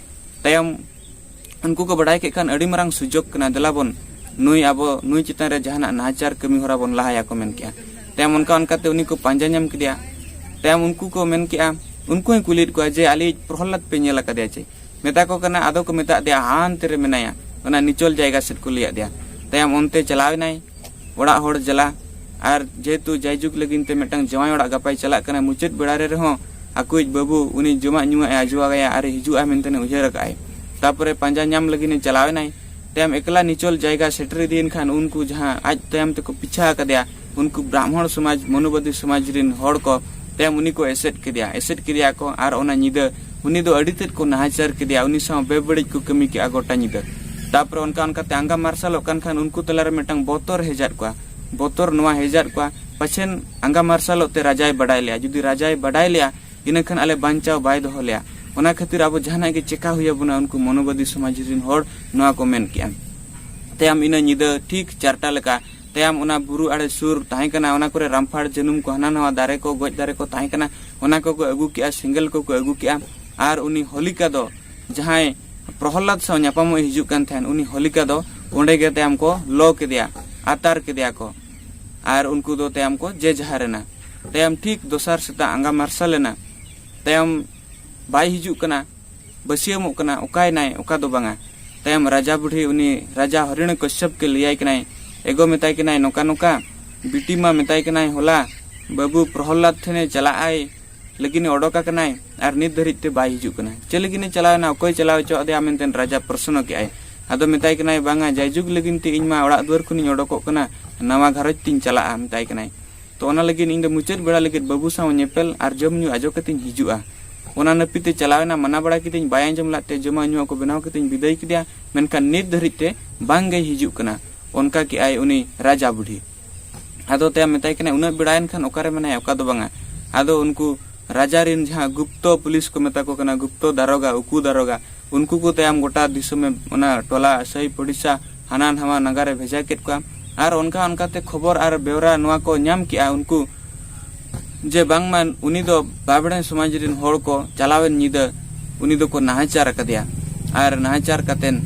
ᱛᱟᱭᱚᱢ ᱩᱱᱠᱩ ᱠᱚ ᱵᱟᱰᱟᱭ ᱠᱮᱫ ᱠᱷᱟᱱ, ᱟᱹᱰᱤ ᱢᱟᱨᱟᱝ ᱥᱩᱡᱳᱜᱽ ᱠᱟᱱᱟ, ᱫᱮᱞᱟ ᱵᱚᱱ ᱱᱩᱭ ᱟᱵᱚ, ᱱᱩᱭ ᱪᱮᱛᱟᱱ ᱨᱮ ᱡᱟᱦᱟᱱᱟᱜ ᱱᱟᱦᱟᱪᱟᱨ ᱠᱟᱹᱢᱤ ᱦᱚᱨᱟ ᱵᱚᱱ ᱞᱟᱦᱟᱭᱟ ᱠᱚ ᱢᱮᱱ ᱠᱮᱜᱼᱟ᱾ ᱛᱟᱭᱚᱢ ᱚᱱᱠᱟ ᱚᱱᱠᱟᱛᱮ ᱩᱱᱤ ᱠᱚ ᱯᱟᱸᱡᱟ ᱧᱟᱢ ᱠᱮᱫᱮᱭᱟ᱾ ᱛᱟᱭᱚᱢ ᱩᱱᱠᱩ ᱠᱚ ᱢᱮᱱ ᱠᱮᱜᱼᱟ, ᱩᱱᱠᱩ ᱦᱚᱸᱭ ᱠᱩᱞᱤᱭᱮᱫ ᱠᱚᱣᱟ ᱡᱮ, ᱟᱞᱮᱭᱤᱡ ᱯᱨᱚᱦᱞᱟᱫ ᱯᱮ ᱧᱮᱞ ᱟᱠᱟᱫᱮᱭᱟ ᱪᱮ? ᱢᱮᱛᱟ ᱠᱚ ᱠᱟᱱᱟ, ᱟᱫᱚ ᱠᱚ ᱢᱮᱛᱟᱫ ᱫᱮᱭᱟ, ᱦᱟᱱᱛᱮ ᱨᱮ ᱢᱮᱱᱟᱭᱟ, ᱚᱱᱟ ᱱᱤᱪᱚᱞ ᱡᱟᱭᱜᱟ ᱥᱮᱫ ᱠᱚ ᱞᱟᱹᱭᱟᱫ ᱫᱮᱭᱟ᱾ ᱛᱟᱭᱚᱢ ᱚᱱᱛᱮ ᱪᱟᱞᱟᱣ ᱮᱱᱟᱭ, ᱚᱲᱟᱜ ᱦᱚᱲ ᱡᱟᱞᱟ᱾ ᱟᱨ ᱡᱮᱦᱮᱛᱩ ᱡᱟᱭᱡᱩᱜᱽ ᱞᱟᱹᱜᱤᱫ ᱛᱮ ᱢᱤᱫᱴᱟᱝ ᱡᱟᱶᱟᱭ ᱚᱲᱟᱜ ᱜᱟᱯᱟᱭ ᱪᱟᱞᱟᱜ ᱠᱟᱱᱟ, ᱢᱩᱪᱟᱹᱫ ᱵᱮᱲᱟ ᱨᱮ ᱨᱮᱦᱚᱸ ᱟᱠᱚᱭᱤᱡ ᱵᱟᱹᱵᱩ ᱩᱱᱤ ᱡᱚᱢᱟᱜ ᱧᱩᱣᱟᱜ ᱮ ᱟᱡᱚᱣᱟᱭᱟ ᱟᱨ ᱮ ᱦᱤᱡᱩᱜᱼᱟ ᱢᱮᱱᱛᱮ ᱩᱭᱦᱟᱹᱨ ᱟᱠᱟᱫᱼᱟᱭ᱾ ᱛᱟᱯᱚᱨᱮ ᱯᱟᱸᱡᱟ ᱧᱟᱢ ᱞᱟᱹᱜᱤᱫ ᱮ ᱪᱟᱞᱟᱣ ᱮᱱᱟᱭ᱾ ᱛᱟᱭᱚᱢ ᱮᱠᱞᱟ ᱱᱤᱪᱚᱞ ᱡᱟᱭᱜᱟ ᱥᱮᱴᱮᱨ ᱤᱫᱤᱭᱮᱱ ᱠᱷᱟᱱ ᱩᱱᱠᱩ ᱡᱟᱦᱟᱸ ᱟᱡ ᱛᱟᱭᱚᱢ ᱛᱮᱠᱚ ᱯᱤᱪᱷᱟ ᱟᱠᱟᱫᱮᱭᱟ, ᱩᱱᱠᱩ ᱵᱨᱟᱦᱢᱚᱬ ᱥᱚᱢᱟᱡᱽ, ᱢᱚᱱᱩᱵᱟᱫᱤ ᱥᱚᱢᱟᱡᱽ ᱨᱤᱱ ᱦᱚᱲ ᱠᱚ ᱛᱟᱭᱚᱢ ᱩᱱᱤ ᱠᱚ ᱮᱥᱮᱫ ᱠᱮᱫᱮᱭᱟ, ᱮᱥᱮᱫ ᱠᱮᱫᱮᱭᱟ ᱠᱚ ᱟᱨ ᱚᱱᱟ ᱧᱤᱫᱟᱹ ᱩᱱᱤ ᱫᱚ ᱟᱹᱰᱤ ᱛᱮᱫ ᱠᱚ ᱱᱟᱦᱟᱪᱟᱨ ᱠᱮᱫᱮᱭᱟ, ᱩᱱᱤ ᱥᱟᱶ ᱵᱮᱵᱟᱹᱲᱤᱡ ᱠᱚ ᱠᱟᱹᱢᱤ ᱠᱮᱜᱼᱟ ᱜᱚᱴᱟ ᱧᱤᱫᱟᱹ᱾ ᱛᱟᱯᱚᱨᱮ ᱚᱱᱠᱟ ᱚᱱᱠᱟᱛᱮ ᱟᱸᱜᱟ ᱢᱟᱨᱥᱟᱞᱚᱜ ᱠᱟᱱ ᱠᱷᱟᱱ ᱩᱱᱠᱩ ᱛᱟᱞᱟᱨᱮ ᱢᱤᱫᱴᱟᱝ ᱵᱚᱛᱚᱨ ᱦᱮᱡᱟᱫ ᱠᱚᱣᱟ᱾ ᱵᱚᱛᱚᱨ ᱱᱚᱣᱟ ᱦᱮᱡᱟᱫ ᱠᱚᱣᱟ, ᱯᱟᱪᱷᱮᱱ ᱟᱸᱜᱟ ᱢᱟᱨᱥᱟᱞᱚᱜ ᱛᱮ ᱨᱟᱡᱟᱭ ᱵᱟᱰᱟᱭ ᱞᱮᱭᱟ᱾ ᱡᱩᱫᱤ ᱨᱟᱡᱟᱭ ᱵᱟᱰᱟᱭ ᱞᱮᱭᱟ, ᱤᱱᱟᱹᱠᱷᱟᱱ ᱟᱞᱮ ᱵᱟᱧᱪᱟᱣ ᱵᱟᱭ ᱫᱚᱦᱚ ᱞᱮᱭᱟ᱾ ᱚᱱᱟ ᱠᱷᱟᱹᱛᱤᱨ ᱟᱵᱚ ᱡᱟᱦᱟᱱᱟᱜ ᱜᱮ ᱪᱮᱠᱟ ᱦᱩᱭ ᱟᱵᱚᱱᱟ, ᱩᱱᱠᱩ ᱢᱚᱱᱚᱵᱟᱫᱤ ᱥᱚᱢᱟᱡᱽ ᱨᱤᱱ ᱦᱚᱲ ᱱᱚᱣᱟ ᱠᱚ ᱢᱮᱱ ᱠᱮᱜᱼᱟ᱾ ᱛᱟᱭᱚᱢ ᱤᱱᱟᱹ ᱧᱤᱫᱟᱹ ᱴᱷᱤᱠ ᱪᱟᱨᱴᱟ ᱞᱮᱠᱟ, ᱛᱟᱭᱚᱢ ᱚᱱᱟ ᱵᱩᱨᱩ ᱟᱲᱮ ᱥᱩᱨ ᱛᱟᱦᱮᱸ ᱠᱟᱱᱟ, ᱚᱱᱟ ᱠᱚᱨᱮ ᱨᱟᱢᱯᱷᱟᱲ ᱡᱟᱹᱱᱩᱢ ᱠᱚ, ᱦᱟᱱᱟ ᱱᱟᱣᱟ ᱫᱟᱨᱮ ᱠᱚ, ᱜᱚᱡ ᱫᱟᱨᱮ ᱠᱚ ᱛᱟᱦᱮᱸ ᱠᱟᱱᱟ, ᱚᱱᱟ ᱠᱚᱠᱚ ᱟᱹᱜᱩ ᱠᱮᱜᱼᱟ, ᱥᱮᱸᱜᱮᱞ ᱠᱚᱠᱚ ᱟᱹᱜᱩ ᱠᱮᱜᱼᱟ᱾ ᱟᱨ ᱩᱱᱤ ᱦᱚᱞᱤᱠᱟ ᱫᱚ ᱡᱟᱦᱟᱸᱭ ᱯᱨᱚᱦᱚᱞᱟᱫ ᱥᱟᱶ ᱧᱟᱯᱟᱢᱚᱜ ᱮ ᱦᱤᱡᱩᱜ ᱠᱟᱱ ᱛᱟᱦᱮᱸᱱ, ᱩᱱᱤ ᱦᱚᱞᱤᱠᱟ ᱫᱚ ᱚᱸᱰᱮ ᱜᱮ ᱛᱟᱭᱚᱢ ᱠᱚ ᱞᱚ ᱠᱮᱫᱮᱭᱟ, ᱟᱛᱟᱨ ᱠᱮᱫᱮᱭᱟ ᱠᱚ᱾ ᱟᱨ ᱩᱱᱠᱩ ᱫᱚ ᱛᱟᱭᱚᱢ ᱠᱚ ᱡᱮ ᱡᱟᱦᱟᱨ ᱮᱱᱟ᱾ ᱛᱟᱭᱚᱢ ᱴᱷᱤᱠ ᱫᱚᱥᱟᱨ ᱥᱮᱛᱟᱜ ᱟᱸᱜᱟ ᱢᱟᱨᱥᱟᱞ ᱮᱱᱟ᱾ ᱛᱟᱭᱚᱢ ᱵᱟᱭ ᱦᱤᱡᱩᱜ ᱠᱟᱱᱟ, ᱵᱟᱹᱥᱭᱟᱹᱢᱚᱜ ᱠᱟᱱᱟ, ᱚᱠᱟᱭᱮᱱᱟᱭ, ᱚᱠᱟ ᱫᱚ ᱵᱟᱝᱟ᱾ ᱛᱟᱭᱚᱢ ᱨᱟᱡᱟ ᱵᱩᱰᱷᱤ ᱩᱱᱤ ᱨᱟᱡᱟ ᱦᱚᱨᱤᱬ ᱠᱚᱥᱭᱚᱯ ᱜᱮ ᱞᱟᱹᱭᱟᱭ ᱠᱟᱱᱟᱭ, ᱮᱜᱳ ᱢᱮᱛᱟᱭ ᱠᱟᱱᱟᱭ, ᱱᱚᱝᱠᱟ ᱱᱚᱝᱠᱟ ᱵᱤᱴᱤ ᱢᱟ ᱢᱮᱛᱟᱭ ᱠᱟᱱᱟᱭ ᱦᱚᱞᱟ ᱵᱟᱹᱵᱩ ᱯᱨᱚᱦᱚᱞᱟᱫ ᱴᱷᱮᱱᱮ ᱪᱟᱞᱟᱜ ᱟᱭ ᱞᱟᱹᱜᱤᱫ ᱮ ᱚᱰᱚᱠ ᱟᱠᱟᱱᱟᱭ ᱟᱨ ᱱᱤᱛ ᱫᱷᱟᱹᱨᱤᱡ ᱛᱮ ᱵᱟᱭ ᱦᱤᱡᱩᱜ ᱠᱟᱱᱟ᱾ ᱪᱮᱫ ᱞᱟᱹᱜᱤᱫ ᱮ ᱪᱟᱞᱟᱣ ᱮᱱᱟ, ᱚᱠᱚᱭ ᱪᱟᱞᱟᱣ ᱦᱚᱪᱚ ᱟᱫᱮᱭᱟ ᱢᱮᱱᱛᱮ ᱨᱟᱡᱟ ᱯᱨᱚᱥᱱᱚ ᱠᱮᱜᱼᱟᱭ᱾ ᱟᱫᱚ ᱢᱮᱛᱟᱭ ᱠᱟᱱᱟᱭ, ᱵᱟᱝᱟ, ᱡᱟᱭᱡᱩᱜᱽ ᱞᱟᱹᱜᱤᱫ ᱛᱮ ᱤᱧ ᱢᱟ ᱚᱲᱟᱜ ᱫᱩᱣᱟᱹᱨ ᱠᱷᱚᱱᱤᱧ ᱚᱰᱚᱠᱚᱜ ᱠᱟᱱᱟ, ᱱᱟᱣᱟ ᱜᱷᱟᱨᱚᱸᱡᱽ ᱛᱤᱧ ᱪᱟᱞᱟᱜᱼᱟ, ᱢᱮᱛᱟᱭ ᱠᱟᱱᱟᱭ᱾ ᱛᱚ ᱚᱱᱟ ᱞᱟᱹᱜᱤᱫ ᱤᱧ ᱫᱚ ᱢᱩᱪᱟᱹᱫ ᱵᱮᱲᱟ ᱞᱟᱹᱜᱤᱫ ᱵᱟᱹᱵᱩ ᱥᱟᱶ ᱧᱮᱯᱮᱞ ᱟᱨ ᱡᱚᱢ ᱧᱩ ᱟᱡᱚ ᱠᱟᱛᱮᱧ ᱦᱤᱡᱩᱜᱼᱟ᱾ ᱚᱱᱟ ᱱᱟᱹᱯᱤᱛ ᱮ ᱪᱟᱞᱟᱣ ᱮᱱᱟ, ᱢᱟᱱᱟ ᱵᱟᱲᱟ ᱠᱤᱫᱟᱹᱧ, ᱵᱟᱭ ᱟᱸᱡᱚᱢ ᱞᱮᱫ ᱛᱮ ᱡᱚᱢᱟᱜ ᱧᱩᱣᱟᱜ ᱠᱚ ᱵᱮᱱᱟᱣ ᱠᱟᱛᱮᱧ ᱵᱤᱫᱟᱹᱭ ᱠᱮᱫᱮᱭᱟ, ᱢᱮᱱᱠᱷᱟᱱ ᱱᱤᱛ ᱫᱷᱟᱹᱨᱤᱡ ᱛᱮ ᱵᱟᱝ ᱜᱮᱭ ᱦᱤᱡᱩᱜ ᱠᱟᱱᱟ, ᱚᱱᱠᱟ ᱠᱮᱜᱼᱟᱭ ᱩᱱᱤ ᱨᱟᱡᱟ ᱵᱩᱰᱷᱤ᱾ ᱟᱫᱚ ᱛᱟᱭᱚᱢ ᱢᱮᱛᱟᱭ ᱠᱟᱱᱟᱭ, ᱩᱱᱟᱹᱜ ᱵᱮᱲᱟᱭᱮᱱ ᱠᱷᱟᱱ ᱚᱠᱟᱨᱮ ᱢᱮᱱᱟᱭᱟ, ᱚᱠᱟ ᱫᱚ ᱵᱟᱝᱟ᱾ ᱟᱫᱚ ᱩᱱᱠᱩ ᱨᱟᱡᱟ ᱨᱤᱱ ᱡᱟᱦᱟᱸ ᱜᱩᱯᱛᱚ ᱯᱩᱞᱤᱥ ᱠᱚ ᱢᱮᱛᱟ ᱠᱚ ᱠᱟᱱᱟ, ᱜᱩᱯᱛᱚ ᱫᱟᱨᱚᱜᱟ, ᱩᱠᱩ ᱫᱟᱨᱚᱜᱟ, ᱩᱱᱠᱩ ᱠᱚ ᱛᱟᱭᱚᱢ ᱜᱚᱴᱟ ᱫᱤᱥᱚᱢᱮ, ᱚᱱᱟ ᱴᱚᱞᱟ ᱥᱟᱹᱭ ᱯᱚᱲᱤᱥᱟ ᱦᱟᱱᱟ ᱱᱟᱣᱟ ᱱᱟᱜᱟᱨᱮ ᱵᱷᱮᱡᱟ ᱠᱮᱫ ᱠᱚᱣᱟ᱾ ᱟᱨ ᱚᱱᱠᱟ ᱚᱱᱠᱟᱛᱮ ᱠᱷᱚᱵᱚᱨ ᱟᱨ ᱵᱮᱣᱨᱟ ᱱᱚᱣᱟ ᱠᱚ ᱧᱟᱢ ᱠᱮᱜᱼᱟ ᱩᱱᱠᱩ, ᱡᱮ ᱵᱟᱝᱢᱟ ᱩᱱᱤ ᱫᱚ ᱵᱟᱵᱽᱲᱮ ᱥᱚᱢᱟᱡᱽ ᱨᱤᱱ ᱦᱚᱲ ᱠᱚ ᱪᱟᱞᱟᱣᱮᱱ ᱧᱤᱫᱟᱹ ᱩᱱᱤ ᱫᱚᱠᱚ ᱱᱟᱦᱟᱪᱟᱨ ᱟᱠᱟᱫᱮᱭᱟ᱾ ᱟᱨ ᱱᱟᱦᱟᱪᱟᱨ ᱠᱟᱛᱮᱱ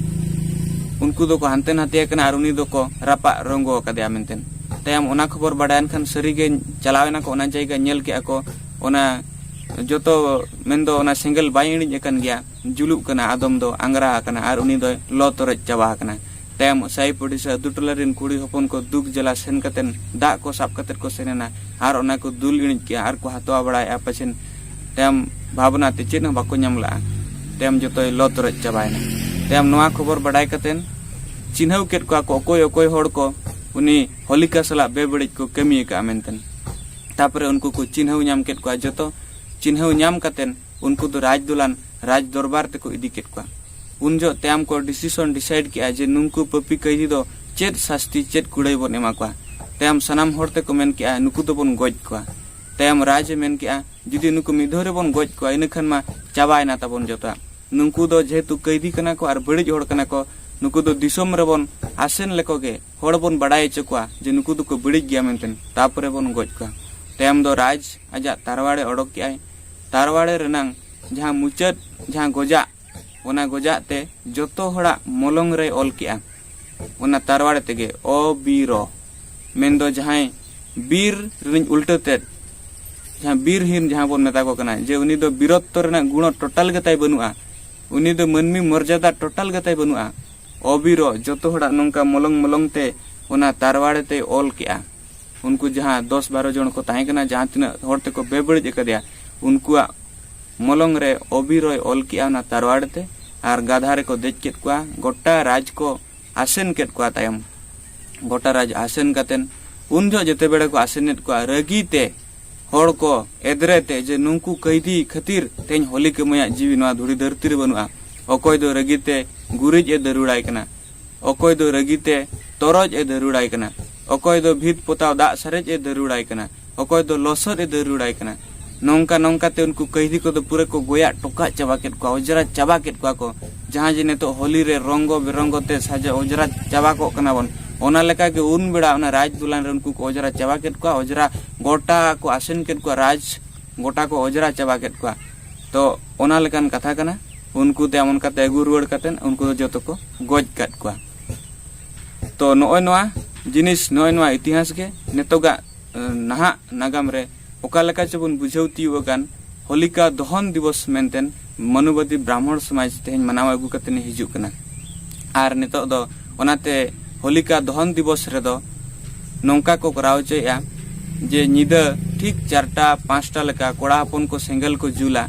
ᱩᱱᱠᱩ ᱫᱚᱠᱚ ᱦᱟᱱᱛᱮ ᱱᱟᱛᱮ ᱟᱠᱟᱱᱟ ᱟᱨ ᱩᱱᱤ ᱫᱚᱠᱚ ᱨᱟᱯᱟᱜ ᱨᱚᱝᱜᱚ ᱟᱠᱟᱫᱮᱭᱟ ᱢᱮᱱᱛᱮ᱾ ᱛᱟᱭᱚᱢ ᱚᱱᱟ ᱠᱷᱚᱵᱚᱨ ᱵᱟᱰᱟᱭᱮᱱ ᱠᱷᱟᱱ ᱥᱟᱹᱨᱤᱜᱮ ᱪᱟᱞᱟᱣ ᱮᱱᱟ ᱠᱚ ᱚᱱᱟ ᱡᱟᱭᱜᱟ, ᱧᱮᱞ ᱠᱮᱜᱼᱟ ᱠᱚ ᱚᱱᱟ ᱡᱚᱛᱚ, ᱢᱮᱱᱫᱚ ᱚᱱᱟ ᱥᱮᱸᱜᱮᱞ ᱵᱟᱭ ᱤᱬᱤᱡ ᱟᱠᱟᱱ ᱜᱮᱭᱟ, ᱡᱩᱞᱩᱜ ᱠᱟᱱᱟ, ᱟᱫᱚᱢ ᱫᱚ ᱟᱝᱜᱽᱨᱟ ᱟᱠᱟᱱᱟ ᱟᱨ ᱩᱱᱤ ᱫᱚᱭ ᱞᱚ ᱛᱚᱨᱚᱡ ᱪᱟᱵᱟ ᱟᱠᱟᱱᱟ᱾ ᱛᱟᱭᱚᱢ ᱥᱟᱭ ᱯᱩᱲᱤᱥᱟ ᱟᱹᱛᱩ ᱴᱚᱞᱟ ᱨᱮᱱ ᱠᱩᱲᱤ ᱦᱚᱯᱚᱱ ᱠᱚ ᱫᱩᱠ ᱡᱟᱞᱟ ᱥᱮᱱ ᱠᱟᱛᱮᱱ ᱫᱟᱜ ᱠᱚ ᱥᱟᱵ ᱠᱟᱛᱮᱫ ᱠᱚ ᱥᱮᱱ ᱮᱱᱟ ᱟᱨ ᱚᱱᱟ ᱠᱚ ᱫᱩᱞ ᱤᱬᱤᱡ ᱠᱮᱜᱼᱟ ᱟᱨ ᱠᱚ ᱦᱟᱛᱣᱟ ᱵᱟᱲᱟᱭᱮᱜᱼᱟ᱾ ᱯᱟᱪᱷᱮᱱ ᱛᱟᱭᱚᱢ ᱵᱷᱟᱵᱽᱱᱟ ᱛᱮ ᱪᱮᱫ ᱦᱚᱸ ᱵᱟᱠᱚ ᱧᱟᱢ ᱞᱟᱜᱼᱟ᱾ ᱛᱟᱭᱚᱢ ᱡᱚᱛᱚᱭ ᱞᱚ ᱛᱚᱨᱚᱡ ᱪᱟᱵᱟᱭᱮᱱᱟ᱾ ᱛᱟᱭᱚᱢ ᱱᱚᱣᱟ ᱠᱷᱚᱵᱚᱨ ᱵᱟᱰᱟᱭ ᱠᱟᱛᱮᱱ ᱪᱤᱱᱦᱟᱹᱣ ᱠᱮᱫ ᱠᱚᱣᱟ ᱠᱚ ᱚᱠᱚᱭ ᱚᱠᱚᱭ ᱦᱚᱲ ᱠᱚ ᱩᱱᱤ ᱦᱚᱞᱤᱠᱟ ᱥᱟᱞᱟᱜ ᱵᱮᱵᱟᱹᱲᱤᱡ ᱠᱚ ᱠᱟᱹᱢᱤ ᱟᱠᱟᱫᱼᱟ ᱢᱮᱱᱛᱮ᱾ ᱛᱟᱯᱚᱨᱮ ᱩᱱᱠᱩ ᱠᱚ ᱪᱤᱱᱦᱟᱹᱣ ᱧᱟᱢ ᱠᱮᱫ ᱠᱚᱣᱟ᱾ ᱡᱚᱛᱚ ᱪᱤᱱᱦᱟᱹᱣ ᱧᱟᱢ ᱠᱟᱛᱮᱱ ᱩᱱᱠᱩ ᱫᱚ ᱨᱟᱡᱽ ᱫᱚᱞᱟᱱ ᱨᱟᱡᱽ ᱫᱚᱨᱵᱟᱨ ᱛᱮᱠᱚ ᱤᱫᱤ ᱠᱮᱫ ᱠᱚᱣᱟ᱾ ᱩᱱ ᱡᱚᱦᱚᱜ ᱛᱟᱭᱚᱢ ᱠᱚ decision decide ᱠᱮᱜᱼᱟ ᱡᱮ ᱱᱩᱝᱠᱩ ᱯᱟᱹᱯᱤ ᱠᱟᱹᱭᱫᱤ ᱫᱚ ᱪᱮᱫ ᱥᱟᱥᱛᱤ, ᱪᱮᱫ ᱠᱩᱲᱟᱹᱭ ᱵᱚᱱ ᱮᱢᱟ ᱠᱚᱣᱟ᱾ ᱛᱟᱭᱚᱢ ᱥᱟᱱᱟᱢ ᱦᱚᱲ ᱛᱮᱠᱚ ᱢᱮᱱ ᱠᱮᱜᱼᱟ, ᱱᱩᱠᱩ ᱫᱚᱵᱚᱱ ᱜᱚᱡ ᱠᱚᱣᱟ᱾ ᱛᱟᱭᱚᱢ ᱨᱟᱡᱽ ᱮ ᱢᱮᱱ ᱠᱮᱜᱼᱟ, ᱡᱩᱫᱤ ᱱᱩᱠᱩ ᱢᱤᱫ ᱫᱷᱟᱣ ᱨᱮᱵᱚᱱ ᱜᱚᱡ ᱠᱚᱣᱟ, ᱤᱱᱟᱹ ᱠᱷᱟᱱ ᱢᱟ ᱪᱟᱵᱟᱭᱮᱱᱟ ᱛᱟᱵᱚᱱ ᱡᱚᱛᱚᱣᱟᱜ᱾ ᱱᱩᱠᱩ ᱫᱚ ᱡᱮᱦᱮᱛᱩ ᱠᱟᱹᱭᱫᱤ ᱠᱟᱱᱟ ᱠᱚ ᱟᱨ ᱵᱟᱹᱲᱤᱡ ᱦᱚᱲ ᱠᱟᱱᱟ ᱠᱚ, ᱱᱩᱠᱩ ᱫᱚ ᱫᱤᱥᱚᱢ ᱨᱮᱵᱚᱱ ᱟᱥᱮᱱ ᱞᱮᱠᱚ ᱜᱮ, ᱦᱚᱲ ᱵᱚᱱ ᱵᱟᱲᱟᱭ ᱦᱚᱪᱚ ᱠᱚᱣᱟ ᱡᱮ ᱱᱩᱠᱩ ᱫᱚᱠᱚ ᱵᱟᱹᱲᱤᱡ ᱜᱮᱭᱟ ᱢᱮᱱᱛᱮ, ᱛᱟᱯᱚᱨᱮ ᱵᱚᱱ ᱜᱚᱡ ᱠᱚᱣᱟ᱾ ᱛᱟᱭᱚᱢ ᱫᱚ ᱨᱟᱡᱽ ᱟᱡᱟᱜ ᱛᱟᱨᱣᱟᱲᱮ ᱚᱰᱚᱠ ᱠᱮᱜᱼᱟᱭ᱾ ᱛᱟᱨᱣᱟᱲᱮ ᱨᱮᱱᱟᱝ ᱡᱟᱦᱟᱸ ᱢᱩᱪᱟᱹᱫ, ᱡᱟᱦᱟᱸ ᱜᱚᱡᱟᱜ, ᱚᱱᱟ ᱜᱚᱡᱟᱜ ᱛᱮ ᱡᱚᱛᱚ ᱦᱚᱲᱟᱜ ᱢᱚᱞᱚᱝ ᱨᱮᱭ ᱚᱞ ᱠᱮᱜᱼᱟ᱾ ᱚᱱᱟ ᱛᱟᱨᱣᱟᱲᱮ ᱛᱮᱜᱮ ᱚ ᱵᱤ ᱨᱚ, ᱢᱮᱱᱫᱚ ᱡᱟᱦᱟᱸᱭ ᱵᱤᱨ ᱨᱤᱱᱤᱡ ᱩᱞᱴᱟᱹ ᱛᱮᱫ, ᱡᱟᱦᱟᱸ ᱵᱤᱨᱦᱤᱱ ᱡᱟᱦᱟᱸ ᱵᱚᱱ ᱢᱮᱛᱟ ᱠᱚ ᱠᱟᱱᱟ, ᱡᱮ ᱩᱱᱤ ᱫᱚ ᱵᱤᱨᱚᱛᱛᱚ ᱨᱮᱱᱟᱜ ᱜᱩᱬᱚ total ᱜᱮᱛᱟᱭ ᱵᱟᱹᱱᱩᱜᱼᱟ, ᱩᱱᱤ ᱫᱚ ᱢᱟᱹᱱᱢᱤ ᱢᱚᱨᱡᱟᱫᱟ total ᱜᱮᱛᱟᱭ ᱵᱟᱹᱱᱩᱜᱼᱟ᱾ ᱚᱵᱤᱨᱚ ᱡᱚᱛᱚ ᱦᱚᱲᱟᱜ ᱱᱚᱝᱠᱟ ᱢᱚᱞᱚᱝ ᱢᱚᱞᱚᱝ ᱛᱮ ᱚᱱᱟ ᱛᱟᱨᱣᱟᱲᱮ ᱛᱮᱭ ᱚᱞ ᱠᱮᱜᱼᱟ᱾ ᱩᱱᱠᱩ ᱡᱟᱦᱟᱸ ᱫᱚᱥ ᱵᱟᱨᱚ ᱡᱚᱱ ᱠᱚ ᱛᱟᱦᱮᱸ ᱠᱟᱱᱟ, ᱡᱟᱦᱟᱸ ᱛᱤᱱᱟᱹᱜ ᱦᱚᱲ ᱛᱮᱠᱚ ᱵᱮᱵᱟᱹᱲᱤᱡ ᱟᱠᱟᱫᱮᱭᱟ, ᱩᱱᱠᱩᱣᱟᱜ ᱢᱚᱞᱚᱝ ᱨᱮ ᱚᱵᱤᱨᱚᱭ ᱚᱞ ᱠᱮᱜᱼᱟ ᱚᱱᱟ ᱛᱟᱨᱣᱟᱲᱮ ᱛᱮ, ᱟᱨ ᱜᱟᱫᱷᱟ ᱨᱮᱠᱚ ᱫᱮᱡ ᱠᱮᱫ ᱠᱚᱣᱟ᱾ ᱜᱚᱴᱟ ᱨᱟᱡᱽ ᱠᱚ ᱟᱥᱮᱱ ᱠᱮᱫ ᱠᱚᱣᱟ᱾ ᱛᱟᱭᱚᱢ ᱜᱚᱴᱟ ᱨᱟᱡᱽ ᱟᱥᱮᱱ ᱠᱟᱛᱮᱱ ᱩᱱ ᱡᱚᱦᱚᱜ ᱡᱮᱛᱮ ᱵᱮᱲᱟ ᱠᱚ ᱟᱥᱮᱱᱮᱫ ᱠᱚᱣᱟ, ᱨᱟᱹᱜᱤ ᱛᱮ ᱦᱚᱲ ᱠᱚ ᱮᱫᱽᱨᱮ ᱛᱮ ᱡᱮ ᱱᱩᱝᱠᱩ ᱠᱟᱹᱭᱫᱤ ᱠᱷᱟᱹᱛᱤᱨ ᱛᱮᱦᱮᱧ ᱦᱚᱞᱤ ᱠᱟᱹᱢᱟᱹᱭᱟᱜ ᱡᱤᱣᱤ ᱱᱚᱣᱟ ᱫᱷᱩᱲᱤ ᱫᱷᱟᱹᱨᱛᱤ ᱨᱮ ᱵᱟᱹᱱᱩᱜᱼᱟ᱾ ᱚᱠᱚᱭ ᱫᱚ ᱨᱟᱹᱜᱤ ᱛᱮ ᱜᱩᱨᱤᱡ ᱮ ᱫᱟᱹᱨᱩᱲᱟᱭ ᱠᱟᱱᱟ, ᱚᱠᱚᱭ ᱫᱚ ᱨᱟᱹᱜᱤ ᱛᱮ ᱛᱚᱨᱚᱡ ᱮ ᱫᱟᱹᱨᱩᱲᱟᱭ ᱠᱟᱱᱟ, ᱚᱠᱚᱭ ᱫᱚ ᱵᱷᱤᱛ ᱯᱚᱛᱟᱣ ᱫᱟᱜ ᱥᱟᱨᱮᱡ ᱮ ᱫᱟᱹᱨᱩᱲᱟᱭ ᱠᱟᱱᱟ, ᱚᱠᱚᱭ ᱫᱚ ᱞᱚᱥᱚᱫ ᱮ ᱫᱟᱹᱨᱩᱲᱟᱭ ᱠᱟᱱᱟ᱾ ᱱᱚᱝᱠᱟ ᱱᱚᱝᱠᱟ ᱛᱮ ᱩᱱᱠᱩ ᱠᱟᱹᱭᱫᱤ ᱠᱚᱫᱚ ᱯᱩᱨᱟᱹ ᱠᱚ ᱜᱚᱭᱟᱜ ᱴᱚᱠᱟᱜ ᱪᱟᱵᱟ ᱠᱮᱫ ᱠᱚᱣᱟ, ᱚᱡᱽᱨᱟ ᱪᱟᱵᱟ ᱠᱮᱫ ᱠᱚᱣᱟ ᱠᱚ᱾ ᱡᱟᱦᱟᱸ ᱡᱮ ᱱᱤᱛᱚᱜ ᱦᱳᱞᱤ ᱨᱮ ᱨᱚᱝᱜᱚ ᱵᱮᱨᱚᱝᱜᱚ ᱛᱮ ᱥᱟᱡᱟ ᱚᱡᱽᱨᱟ ᱪᱟᱵᱟ ᱠᱚᱜ ᱠᱟᱱᱟ ᱵᱚᱱ, ᱚᱱᱟ ᱞᱮᱠᱟ ᱜᱮ ᱩᱱ ᱵᱮᱲᱟ ᱚᱱᱟ ᱨᱟᱡᱽ ᱫᱩᱞᱟᱱ ᱨᱮ ᱩᱱᱠᱩ ᱠᱚ ᱚᱡᱽᱨᱟ ᱪᱟᱵᱟ ᱠᱮᱫ ᱠᱚᱣᱟ᱾ ᱚᱡᱽᱨᱟ ᱜᱚᱴᱟ ᱠᱚ ᱟᱥᱮᱱ ᱠᱮᱫ ᱠᱚᱣᱟ, ᱨᱟᱡᱽ ᱜᱚᱴᱟ ᱠᱚ ᱚᱡᱽᱨᱟ ᱪᱟᱵᱟ ᱠᱮᱫ ᱠᱚᱣᱟ᱾ ᱛᱚ ᱚᱱᱟ ᱞᱮᱠᱟᱱ ᱠᱟᱛᱷᱟ ᱠᱟᱱᱟ᱾ ᱩᱱᱠᱩ ᱛᱮ ᱮᱢᱚᱱ ᱠᱟᱛᱮ ᱟᱹᱜᱩ ᱨᱩᱣᱟᱹᱲ ᱠᱟᱛᱮ ᱩᱱᱠᱩ ᱫᱚ ᱡᱚᱛᱚ ᱠᱚ ᱜᱚᱡ ᱠᱟᱫ ᱠᱚᱣᱟ᱾ ᱛᱚ ᱱᱚᱜᱼᱚᱭ ᱱᱚᱣᱟ ᱡᱤᱱᱤᱥ, ᱱᱚᱜᱼᱚᱭ ᱱᱚᱣᱟ ᱤᱛᱤᱦᱟᱥ ᱜᱮ ᱱᱤᱛᱚᱜᱟᱜ, ᱮ, ᱱᱟᱦᱟᱜ ᱱᱟᱜᱟᱢ ᱨᱮ ᱚᱠᱟ ᱞᱮᱠᱟ ᱪᱚᱵᱚᱱ ᱵᱩᱡᱷᱟᱹᱣ ᱛᱤᱭᱳᱜ ᱟᱠᱟᱱ ᱦᱳᱞᱤᱠᱟ ᱫᱚᱦᱚᱱ ᱫᱤᱵᱚᱥ ᱢᱮᱱᱛᱮ ᱢᱟᱱᱩᱵᱟᱫᱤ ᱵᱨᱟᱦᱢᱚᱬ ᱥᱚᱢᱟᱡᱽ ᱛᱮᱦᱮᱧ ᱢᱟᱱᱟᱣ ᱟᱹᱜᱩ ᱠᱟᱛᱮ ᱦᱤᱡᱩᱜ ᱠᱟᱱᱟ᱾ ᱟᱨ ᱱᱤᱛᱚᱜ ᱫᱚ ᱚᱱᱟᱛᱮ ᱦᱳᱞᱤᱠᱟ ᱫᱚᱦᱚᱱ ᱫᱤᱵᱚᱥ ᱨᱮᱫᱚ ᱱᱚᱝᱠᱟ ᱠᱚ ᱠᱚᱨᱟᱣ ᱦᱚᱪᱚᱭᱮᱫᱼᱟ ᱡᱮ ᱧᱤᱫᱟᱹ ᱴᱷᱤᱠ ᱪᱟᱨᱴᱟ ᱯᱟᱸᱪᱴᱟ ᱞᱮᱠᱟ ᱠᱚᱲᱟ ᱦᱚᱯᱚᱱ ᱠᱚ ᱥᱮᱸᱜᱮᱞ ᱠᱚ ᱡᱩᱞᱟ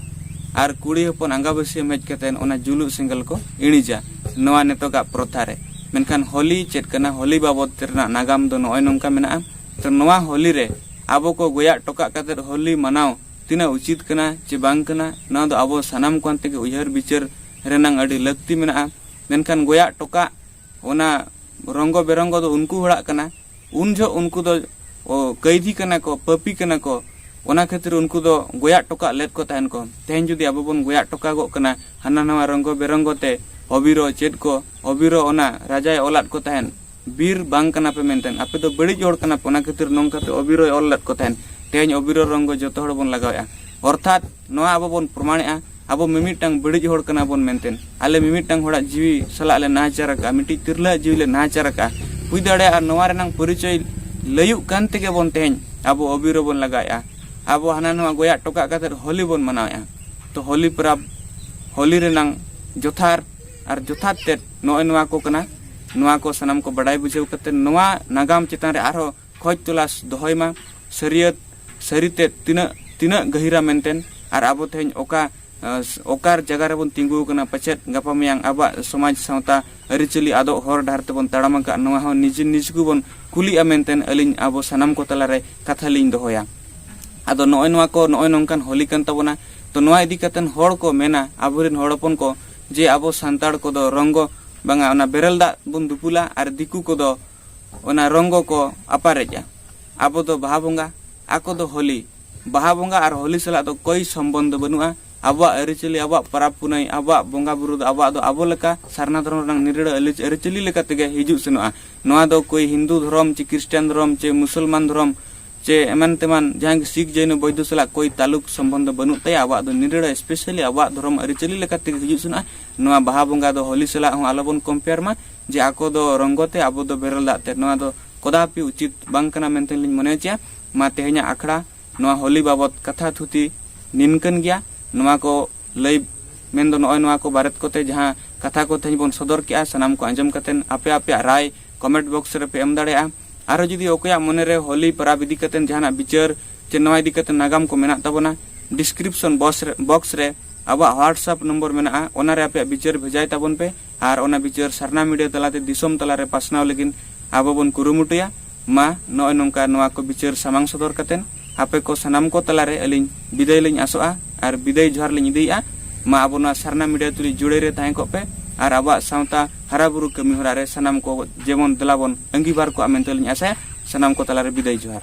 ᱟᱨ ᱠᱩᱲᱤ ᱦᱚᱯᱚᱱ ᱟᱸᱜᱟ ᱵᱟᱹᱥᱭᱟᱹᱢ ᱦᱮᱡ ᱠᱟᱛᱮ ᱚᱱᱟ ᱡᱩᱞᱩᱜ ᱥᱮᱸᱜᱮᱞ ᱠᱚ ᱤᱬᱤᱡᱟ᱾ ᱱᱚᱣᱟ ᱱᱤᱛᱚᱜᱟᱜ ᱯᱨᱚᱛᱷᱟ ᱨᱮ᱾ ᱢᱮᱱᱠᱷᱟᱱ ᱦᱳᱞᱤ ᱪᱮᱫ ᱠᱟᱱᱟ, ᱦᱳᱞᱤ ᱵᱟᱵᱚᱛ ᱨᱮᱱᱟᱜ ᱱᱟᱜᱟᱢ ᱫᱚ ᱱᱚᱜᱼᱚᱭ ᱱᱚᱝᱠᱟ ᱢᱮᱱᱟᱜᱼᱟ᱾ ᱛᱚ ᱱᱚᱣᱟ ᱦᱳᱞᱤ ᱨᱮ ᱟᱵᱚ ᱠᱚ ᱜᱚᱭᱟᱜ ᱴᱚᱠᱟᱜ ᱠᱟᱛᱮ ᱦᱳᱞᱤ ᱢᱟᱱᱟᱣ ᱛᱤᱱᱟᱹᱜ ᱩᱪᱤᱛ ᱠᱟᱱᱟ ᱪᱮ ᱵᱟᱝ ᱠᱟᱱᱟ, ᱱᱚᱣᱟ ᱫᱚ ᱟᱵᱚ ᱥᱟᱱᱟᱢ ᱠᱚ ᱟᱱᱛᱮ ᱜᱮ ᱩᱭᱦᱟᱹᱨ ᱵᱤᱪᱟᱹᱨ ᱨᱮᱱᱟᱝ ᱟᱹᱰᱤ ᱞᱟᱹᱠᱛᱤ ᱢᱮᱱᱟᱜᱼᱟ᱾ ᱢᱮᱱᱠᱷᱟᱱ ᱜᱚᱭᱟᱜ ᱴᱚᱠᱟᱜ ᱚᱱᱟ ᱨᱚᱝᱜᱚ ᱵᱮᱨᱚᱝᱜᱚ ᱫᱚ ᱩᱱᱠᱩ ᱦᱚᱲᱟᱜ ᱠᱟᱱᱟ᱾ ᱩᱱ ᱡᱚᱦᱚᱜ ᱩᱱᱠᱩ ᱫᱚ ᱚ, ᱠᱟᱹᱭᱫᱷᱤ ᱠᱟᱱᱟ ᱠᱚ, ᱯᱟᱹᱯᱤ ᱠᱟᱱᱟ ᱠᱚ᱾ ᱚᱱᱟ ᱠᱷᱟᱹᱛᱤᱨ ᱩᱱᱠᱩ ᱫᱚ ᱜᱚᱭᱟᱜ ᱴᱚᱠᱟᱜ ᱞᱮᱫ ᱠᱚ ᱛᱟᱦᱮᱱ ᱠᱚ᱾ ᱛᱮᱦᱮᱧ ᱡᱩᱫᱤ ᱟᱵᱚ ᱵᱚᱱ ᱜᱚᱭᱟᱜ ᱴᱚᱠᱟᱜᱚᱜ ᱠᱟᱱᱟ ᱦᱟᱱᱟ ᱱᱟᱣᱟ ᱨᱚᱝᱜᱚ ᱵᱮᱨᱚᱝᱜᱚ ᱛᱮ, ᱚᱵᱤᱨᱚ ᱪᱮᱫ ᱠᱚ, ᱚᱵᱤᱨᱚ ᱚᱱᱟ ᱨᱟᱡᱟᱭ ᱚᱞᱟᱫ ᱠᱚ ᱛᱟᱦᱮᱱ, ᱵᱤᱨ ᱵᱟᱝ ᱠᱟᱱᱟ ᱯᱮ ᱢᱮᱱᱛᱮ, ᱟᱯᱮ ᱫᱚ ᱵᱟᱹᱲᱤᱡ ᱦᱚᱲ ᱠᱟᱱᱟ ᱯᱮ, ᱚᱱᱟ ᱠᱷᱟᱹᱛᱤᱨ ᱱᱚᱝᱠᱟᱛᱮ ᱚᱵᱤᱨᱚᱭ ᱚᱞ ᱞᱮᱫ ᱠᱚ ᱛᱟᱦᱮᱱ᱾ ᱛᱮᱦᱮᱧ ᱚᱵᱤᱨᱚ ᱨᱚᱝᱜᱚ ᱡᱚᱛᱚ ᱦᱚᱲ ᱵᱚᱱ ᱞᱟᱜᱟᱣᱮᱫᱼᱟ᱾ ᱚᱨᱛᱷᱟᱛ ᱱᱚᱣᱟ ᱟᱵᱚ ᱵᱚᱱ ᱯᱨᱚᱢᱟᱬᱮᱜᱼᱟ, ᱟᱵᱚ ᱢᱤᱢᱤᱫᱴᱟᱝ ᱵᱟᱹᱲᱤᱡ ᱦᱚᱲ ᱠᱟᱱᱟ ᱵᱚᱱ ᱢᱮᱱᱛᱮ᱾ ᱟᱞᱮ ᱢᱤᱢᱤᱫᱴᱟᱝ ᱦᱚᱲᱟᱜ ᱡᱤᱣᱤ ᱥᱟᱞᱟᱜ ᱞᱮ ᱱᱟᱦᱟᱪᱟᱨ ᱟᱠᱟᱫᱼᱟ, ᱢᱤᱫᱴᱤᱡ ᱛᱤᱨᱞᱟᱹᱣᱟᱜ ᱡᱤᱣᱤ ᱞᱮ ᱱᱟᱦᱟᱪᱟᱨ ᱟᱠᱟᱫᱼᱟ᱾ ᱦᱩᱭ ᱫᱟᱲᱮᱭᱟᱜᱼᱟ ᱱᱚᱣᱟ ᱨᱮᱱᱟᱝ ᱯᱚᱨᱤᱪᱚᱭ ᱞᱟᱹᱭᱩᱜ ᱠᱟᱱ ᱛᱮᱜᱮ ᱵᱚᱱ ᱛᱮᱦᱮᱧ ᱟᱵᱚ ᱚᱵᱤᱨᱚ ᱵᱚᱱ ᱞᱟᱜᱟᱣᱮᱫᱼᱟ᱾ ᱟᱵᱚ ᱦᱟᱱᱟ ᱱᱚᱣᱟ ᱜᱚᱭᱟᱜ ᱴᱚᱠᱟᱜ ᱠᱟᱛᱮ ᱦᱳᱞᱤ ᱵᱚᱱ ᱢᱟᱱᱟᱣᱮᱫᱼᱟ᱾ ᱛᱚ ᱦᱳᱞᱤ ᱯᱚᱨᱚᱵᱽ, ᱦᱳᱞᱤ ᱨᱮᱱᱟᱝ ᱡᱚᱛᱷᱟᱨ ᱟᱨ ᱡᱚᱛᱷᱟᱛ ᱛᱮᱫ ᱱᱚᱜᱼᱚᱭ ᱱᱚᱣᱟ ᱠᱚ ᱠᱟᱱᱟ᱾ ᱱᱚᱣᱟ ᱠᱚ ᱥᱟᱱᱟᱢ ᱠᱚ ᱵᱟᱰᱟᱭ ᱵᱩᱡᱷᱟᱹᱣ ᱠᱟᱛᱮ ᱱᱚᱣᱟ ᱱᱟᱜᱟᱢ ᱪᱮᱛᱟᱱ ᱨᱮ ᱟᱨᱦᱚᱸ ᱠᱷᱚᱡᱽ ᱛᱚᱞᱟᱥ ᱫᱚᱦᱚᱭ ᱢᱟ᱾ ᱥᱟᱹᱨᱤᱭᱟᱹᱛ, ᱥᱟᱹᱨᱤᱛᱮ ᱛᱤᱱᱟᱹᱜ, ᱛᱤᱱᱟᱹᱜ ᱜᱟᱹᱦᱤᱨᱟ ᱢᱮᱱᱛᱮ, ᱟᱨ ᱟᱵᱚ ᱛᱮᱦᱮᱧ ᱚᱠᱟ, ᱟᱸ, ᱚᱠᱟ ᱡᱟᱭᱜᱟ ᱨᱮᱵᱚᱱ ᱛᱤᱸᱜᱩ ᱟᱠᱟᱱᱟ, ᱯᱟᱪᱮᱫ ᱜᱟᱯᱟ ᱢᱮᱭᱟᱝ ᱟᱵᱚᱣᱟᱜ ᱥᱚᱢᱟᱡᱽ, ᱥᱟᱶᱛᱟ, ᱟᱹᱨᱤᱪᱟᱹᱞᱤ ᱟᱫᱚᱜ ᱦᱚᱨ ᱰᱟᱦᱟᱨ ᱛᱮᱵᱚᱱ ᱛᱟᱲᱟᱢ ᱟᱠᱟᱫ, ᱱᱚᱣᱟ ᱦᱚᱸ ᱱᱤᱡᱮ ᱱᱤᱡᱮ ᱠᱚᱵᱚᱱ ᱠᱩᱞᱤᱜᱼᱟ ᱢᱮᱱᱛᱮ ᱟᱹᱞᱤᱧ ᱟᱵᱚ ᱥᱟᱱᱟᱢ ᱠᱚ ᱛᱟᱞᱟᱨᱮ ᱠᱟᱛᱷᱟ ᱞᱤᱧ ᱫᱚᱦᱚᱭᱟ᱾ ᱟᱫᱚ ᱱᱚᱜᱼᱚᱭ ᱱᱚᱣᱟ ᱠᱚ, ᱱᱚᱜᱼᱚᱭ ᱱᱚᱝᱠᱟᱱ ᱦᱳᱞᱤ ᱠᱟᱱ ᱛᱟᱵᱚᱱᱟ᱾ ᱛᱚ ᱱᱚᱣᱟ ᱤᱫᱤ ᱠᱟᱛᱮ ᱦᱚᱲ ᱠᱚ ᱢᱮᱱᱟ, ᱟᱵᱚᱨᱮᱱ ᱦᱚᱲ ᱦᱚᱯᱚᱱ ᱠᱚ, ᱡᱮ ᱟᱵᱚ ᱥᱟᱱᱛᱟᱲ ᱠᱚᱫᱚ ᱨᱚᱝᱜᱚ, ᱵᱟᱝᱟ, ᱚᱱᱟ ᱵᱮᱨᱮᱞ ᱫᱟᱜ ᱵᱚᱱ ᱫᱩᱯᱩᱞᱟ ᱟᱨ ᱫᱤᱠᱩ ᱠᱚᱫᱚ ᱚᱱᱟ ᱨᱚᱝᱜᱚ ᱠᱚ ᱟᱯᱟᱨᱮᱡᱼᱟ᱾ ᱟᱵᱚ ᱫᱚ ᱵᱟᱦᱟ ᱵᱚᱸᱜᱟ, ᱟᱠᱚ ᱫᱚ ᱦᱳᱞᱤ᱾ ᱵᱟᱦᱟ ᱵᱚᱸᱜᱟ ᱟᱨ ᱦᱳᱞᱤ ᱥᱟᱞᱟᱜ ᱫᱚ ᱠᱳᱭ ᱥᱚᱢᱵᱚᱱᱫᱷ ᱵᱟᱹᱱᱩᱜᱼᱟ᱾ ᱟᱵᱚᱣᱟᱜ ᱟᱹᱨᱤᱪᱟᱹᱞᱤ, ᱟᱵᱚᱣᱟᱜ ᱯᱚᱨᱚᱵᱽ ᱯᱩᱱᱟᱹᱭ, ᱟᱵᱚᱣᱟᱜ ᱵᱚᱸᱜᱟ ᱵᱩᱨᱩ ᱫᱚ ᱟᱵᱚᱣᱟᱜ ᱫᱚ ᱟᱵᱚ ᱞᱮᱠᱟ ᱥᱟᱨᱱᱟ ᱫᱷᱚᱨᱚᱢ ᱨᱮᱱᱟᱜ ᱱᱤᱨᱟᱹᱲ ᱟᱹᱞᱤ-, ᱟᱹᱨᱤᱪᱟᱹᱞᱤ ᱞᱮᱠᱟ ᱛᱮᱜᱮ ᱦᱤᱡᱩᱜ ᱥᱮᱱᱚᱜᱼᱟ᱾ ᱱᱚᱣᱟ ᱫᱚ ᱠᱳᱭ ᱦᱤᱱᱫᱩ ᱫᱷᱚᱨᱚᱢ ᱪᱮ ᱠᱷᱨᱤᱥᱴᱟᱱ ᱫᱷᱚᱨᱚᱢ ᱪᱮ ᱢᱩᱥᱚᱞᱢᱟᱱ ᱫᱷᱚᱨᱚᱢ ᱪᱮ ᱮᱢᱟᱱ ᱛᱮᱢᱟᱱ ᱡᱟᱦᱟᱸ ᱜᱮ ᱥᱤᱠᱷ, ᱡᱚᱭᱱᱚ, ᱵᱳᱭᱫᱷᱚ ᱥᱟᱞᱟᱜ ᱠᱳᱭ ᱛᱟᱞᱩᱠ ᱥᱚᱢᱵᱚᱱᱫᱷ ᱵᱟᱹᱱᱩᱜ ᱛᱟᱭᱟ᱾ ᱟᱵᱚᱣᱟᱜ ᱫᱚ ᱱᱤᱨᱟᱹᱲ specially ᱟᱵᱚᱣᱟᱜ ᱫᱷᱚᱨᱚᱢ ᱟᱹᱨᱤᱪᱟᱹᱞᱤ ᱞᱮᱠᱟ ᱛᱮᱜᱮ ᱦᱤᱡᱩᱜ ᱥᱮᱱᱚᱜᱼᱟ᱾ ᱱᱚᱣᱟ ᱵᱟᱦᱟ ᱵᱚᱸᱜᱟ ᱫᱚ ᱦᱳᱞᱤ ᱥᱟᱞᱟᱜ ᱦᱚᱸ ᱟᱞᱚᱵᱚᱱ compare ᱢᱟ, ᱡᱮ ᱟᱠᱚ ᱫᱚ ᱨᱚᱝᱜᱚ ᱛᱮ, ᱟᱵᱚ ᱫᱚ ᱵᱮᱨᱮᱞ ᱫᱟᱜ ᱛᱮ᱾ ᱱᱚᱣᱟ ᱫᱚ ᱠᱚᱫᱟᱯᱤ ᱩᱪᱤᱛ ᱵᱟᱝ ᱠᱟᱱᱟ ᱢᱮᱱᱛᱮ ᱞᱤᱧ ᱢᱚᱱᱮ ᱦᱚᱪᱚᱭᱟ᱾ ᱢᱟ ᱛᱮᱦᱮᱧᱟᱜ ᱟᱠᱷᱲᱟ ᱱᱚᱣᱟ ᱦᱳᱞᱤ ᱵᱟᱵᱚᱛ ᱠᱟᱛᱷᱟ ᱛᱷᱩᱛᱤ ᱱᱤᱱᱠᱟᱹᱱ ᱜᱮᱭᱟ᱾ ᱱᱚᱣᱟ ᱠᱚ ᱞᱟᱹᱭ, ᱢᱮᱱᱫᱚ ᱱᱚᱜᱼᱚᱭ ᱱᱚᱣᱟ ᱠᱚ ᱵᱟᱨᱮᱛ ᱠᱚᱛᱮ ᱡᱟᱦᱟᱸ ᱠᱟᱛᱷᱟ ᱠᱚ ᱛᱮᱦᱮᱧ ᱵᱚᱱ ᱥᱚᱫᱚᱨ ᱠᱮᱜᱼᱟ, ᱥᱟᱱᱟᱢ ᱠᱚ ᱟᱸᱡᱚᱢ ᱠᱟᱛᱮ ᱟᱯᱮ ᱟᱯᱮᱭᱟᱜ ᱨᱟᱭ comment box ᱨᱮᱯᱮ ᱮᱢ ᱫᱟᱲᱮᱭᱟᱜᱼᱟ᱾ ᱟᱨᱦᱚᱸ ᱡᱩᱫᱤ ᱚᱠᱚᱭᱟᱜ ᱢᱚᱱᱮᱨᱮ ᱦᱳᱞᱤ ᱯᱟᱨᱟᱵᱽ ᱤᱫᱤ ᱠᱟᱛᱮ ᱡᱟᱦᱟᱱᱟᱜ ᱵᱤᱪᱟᱹᱨ ᱪᱮ ᱱᱚᱣᱟ ᱤᱫᱤ ᱠᱟᱛᱮ ᱱᱟᱜᱟᱢ ᱠᱚ ᱢᱮᱱᱟᱜ ᱛᱟᱵᱚᱱᱟ, description box ᱨᱮ, box ᱨᱮ ᱟᱵᱚᱣᱟᱜ WhatsApp ᱱᱚᱢᱵᱚᱨ ᱢᱮᱱᱟᱜᱼᱟ, ᱚᱱᱟᱨᱮ ᱟᱯᱮᱭᱟᱜ ᱵᱤᱪᱟᱹᱨ ᱵᱷᱮᱡᱟᱭ ᱛᱟᱵᱚᱱ ᱯᱮ᱾ ᱟᱨ ᱚᱱᱟ ᱵᱤᱪᱟᱹᱨ ᱥᱟᱨᱱᱟ ᱢᱤᱰᱤᱭᱟ ᱛᱟᱞᱟᱛᱮ ᱫᱤᱥᱚᱢ ᱛᱟᱞᱟᱨᱮ ᱯᱟᱥᱱᱟᱣ ᱞᱟᱹᱜᱤᱫ ᱟᱵᱚ ᱵᱚᱱ ᱠᱩᱨᱩᱢᱩᱴᱩᱭᱟ᱾ ᱢᱟ ᱱᱚᱜᱼᱚᱭ ᱱᱚᱝᱠᱟ ᱱᱚᱣᱟ ᱠᱚ ᱵᱤᱪᱟᱹᱨ ᱥᱟᱢᱟᱝ ᱥᱚᱫᱚᱨ ᱠᱟᱛᱮ ᱟᱯᱮ ᱠᱚ ᱥᱟᱱᱟᱢ ᱠᱚ ᱛᱟᱞᱟᱨᱮ ᱟᱹᱞᱤᱧ ᱵᱤᱫᱟᱹᱭ ᱞᱤᱧ ᱟᱥᱚᱜᱼᱟ ᱟᱨ ᱵᱤᱫᱟᱹᱭ ᱡᱚᱦᱟᱨ ᱞᱤᱧ ᱤᱫᱤᱭᱮᱫᱼᱟ᱾ ᱢᱟ ᱟᱵᱚ ᱱᱚᱣᱟ ᱥᱟᱨᱱᱟ ᱢᱤᱰᱤᱭᱟ ᱛᱩᱞᱩᱡ ᱡᱩᱲᱟᱹᱭ ᱨᱮ ᱛᱟᱦᱮᱸ ᱠᱚᱜ ᱯᱮ ᱟᱨ ᱟᱵᱚᱣᱟᱜ ᱥᱟᱶᱛᱟ ᱦᱟᱨᱟ ᱵᱩᱨᱩ ᱠᱟᱹᱢᱤ ᱦᱚᱨᱟ ᱨᱮ ᱥᱟᱱᱟᱢ ᱠᱚ ᱡᱮᱢᱚᱱ ᱫᱮᱞᱟ ᱵᱚᱱ ᱟᱸᱜᱤᱵᱷᱟᱨ ᱠᱚᱜᱼᱟ ᱢᱮᱱᱛᱮ ᱞᱤᱧ ᱟᱥᱟᱭᱟ᱾ ᱥᱟᱱᱟᱢ ᱠᱚ ᱛᱟᱞᱟᱨᱮ ᱵᱤᱫᱟᱹᱭ ᱡᱚᱦᱟᱨ᱾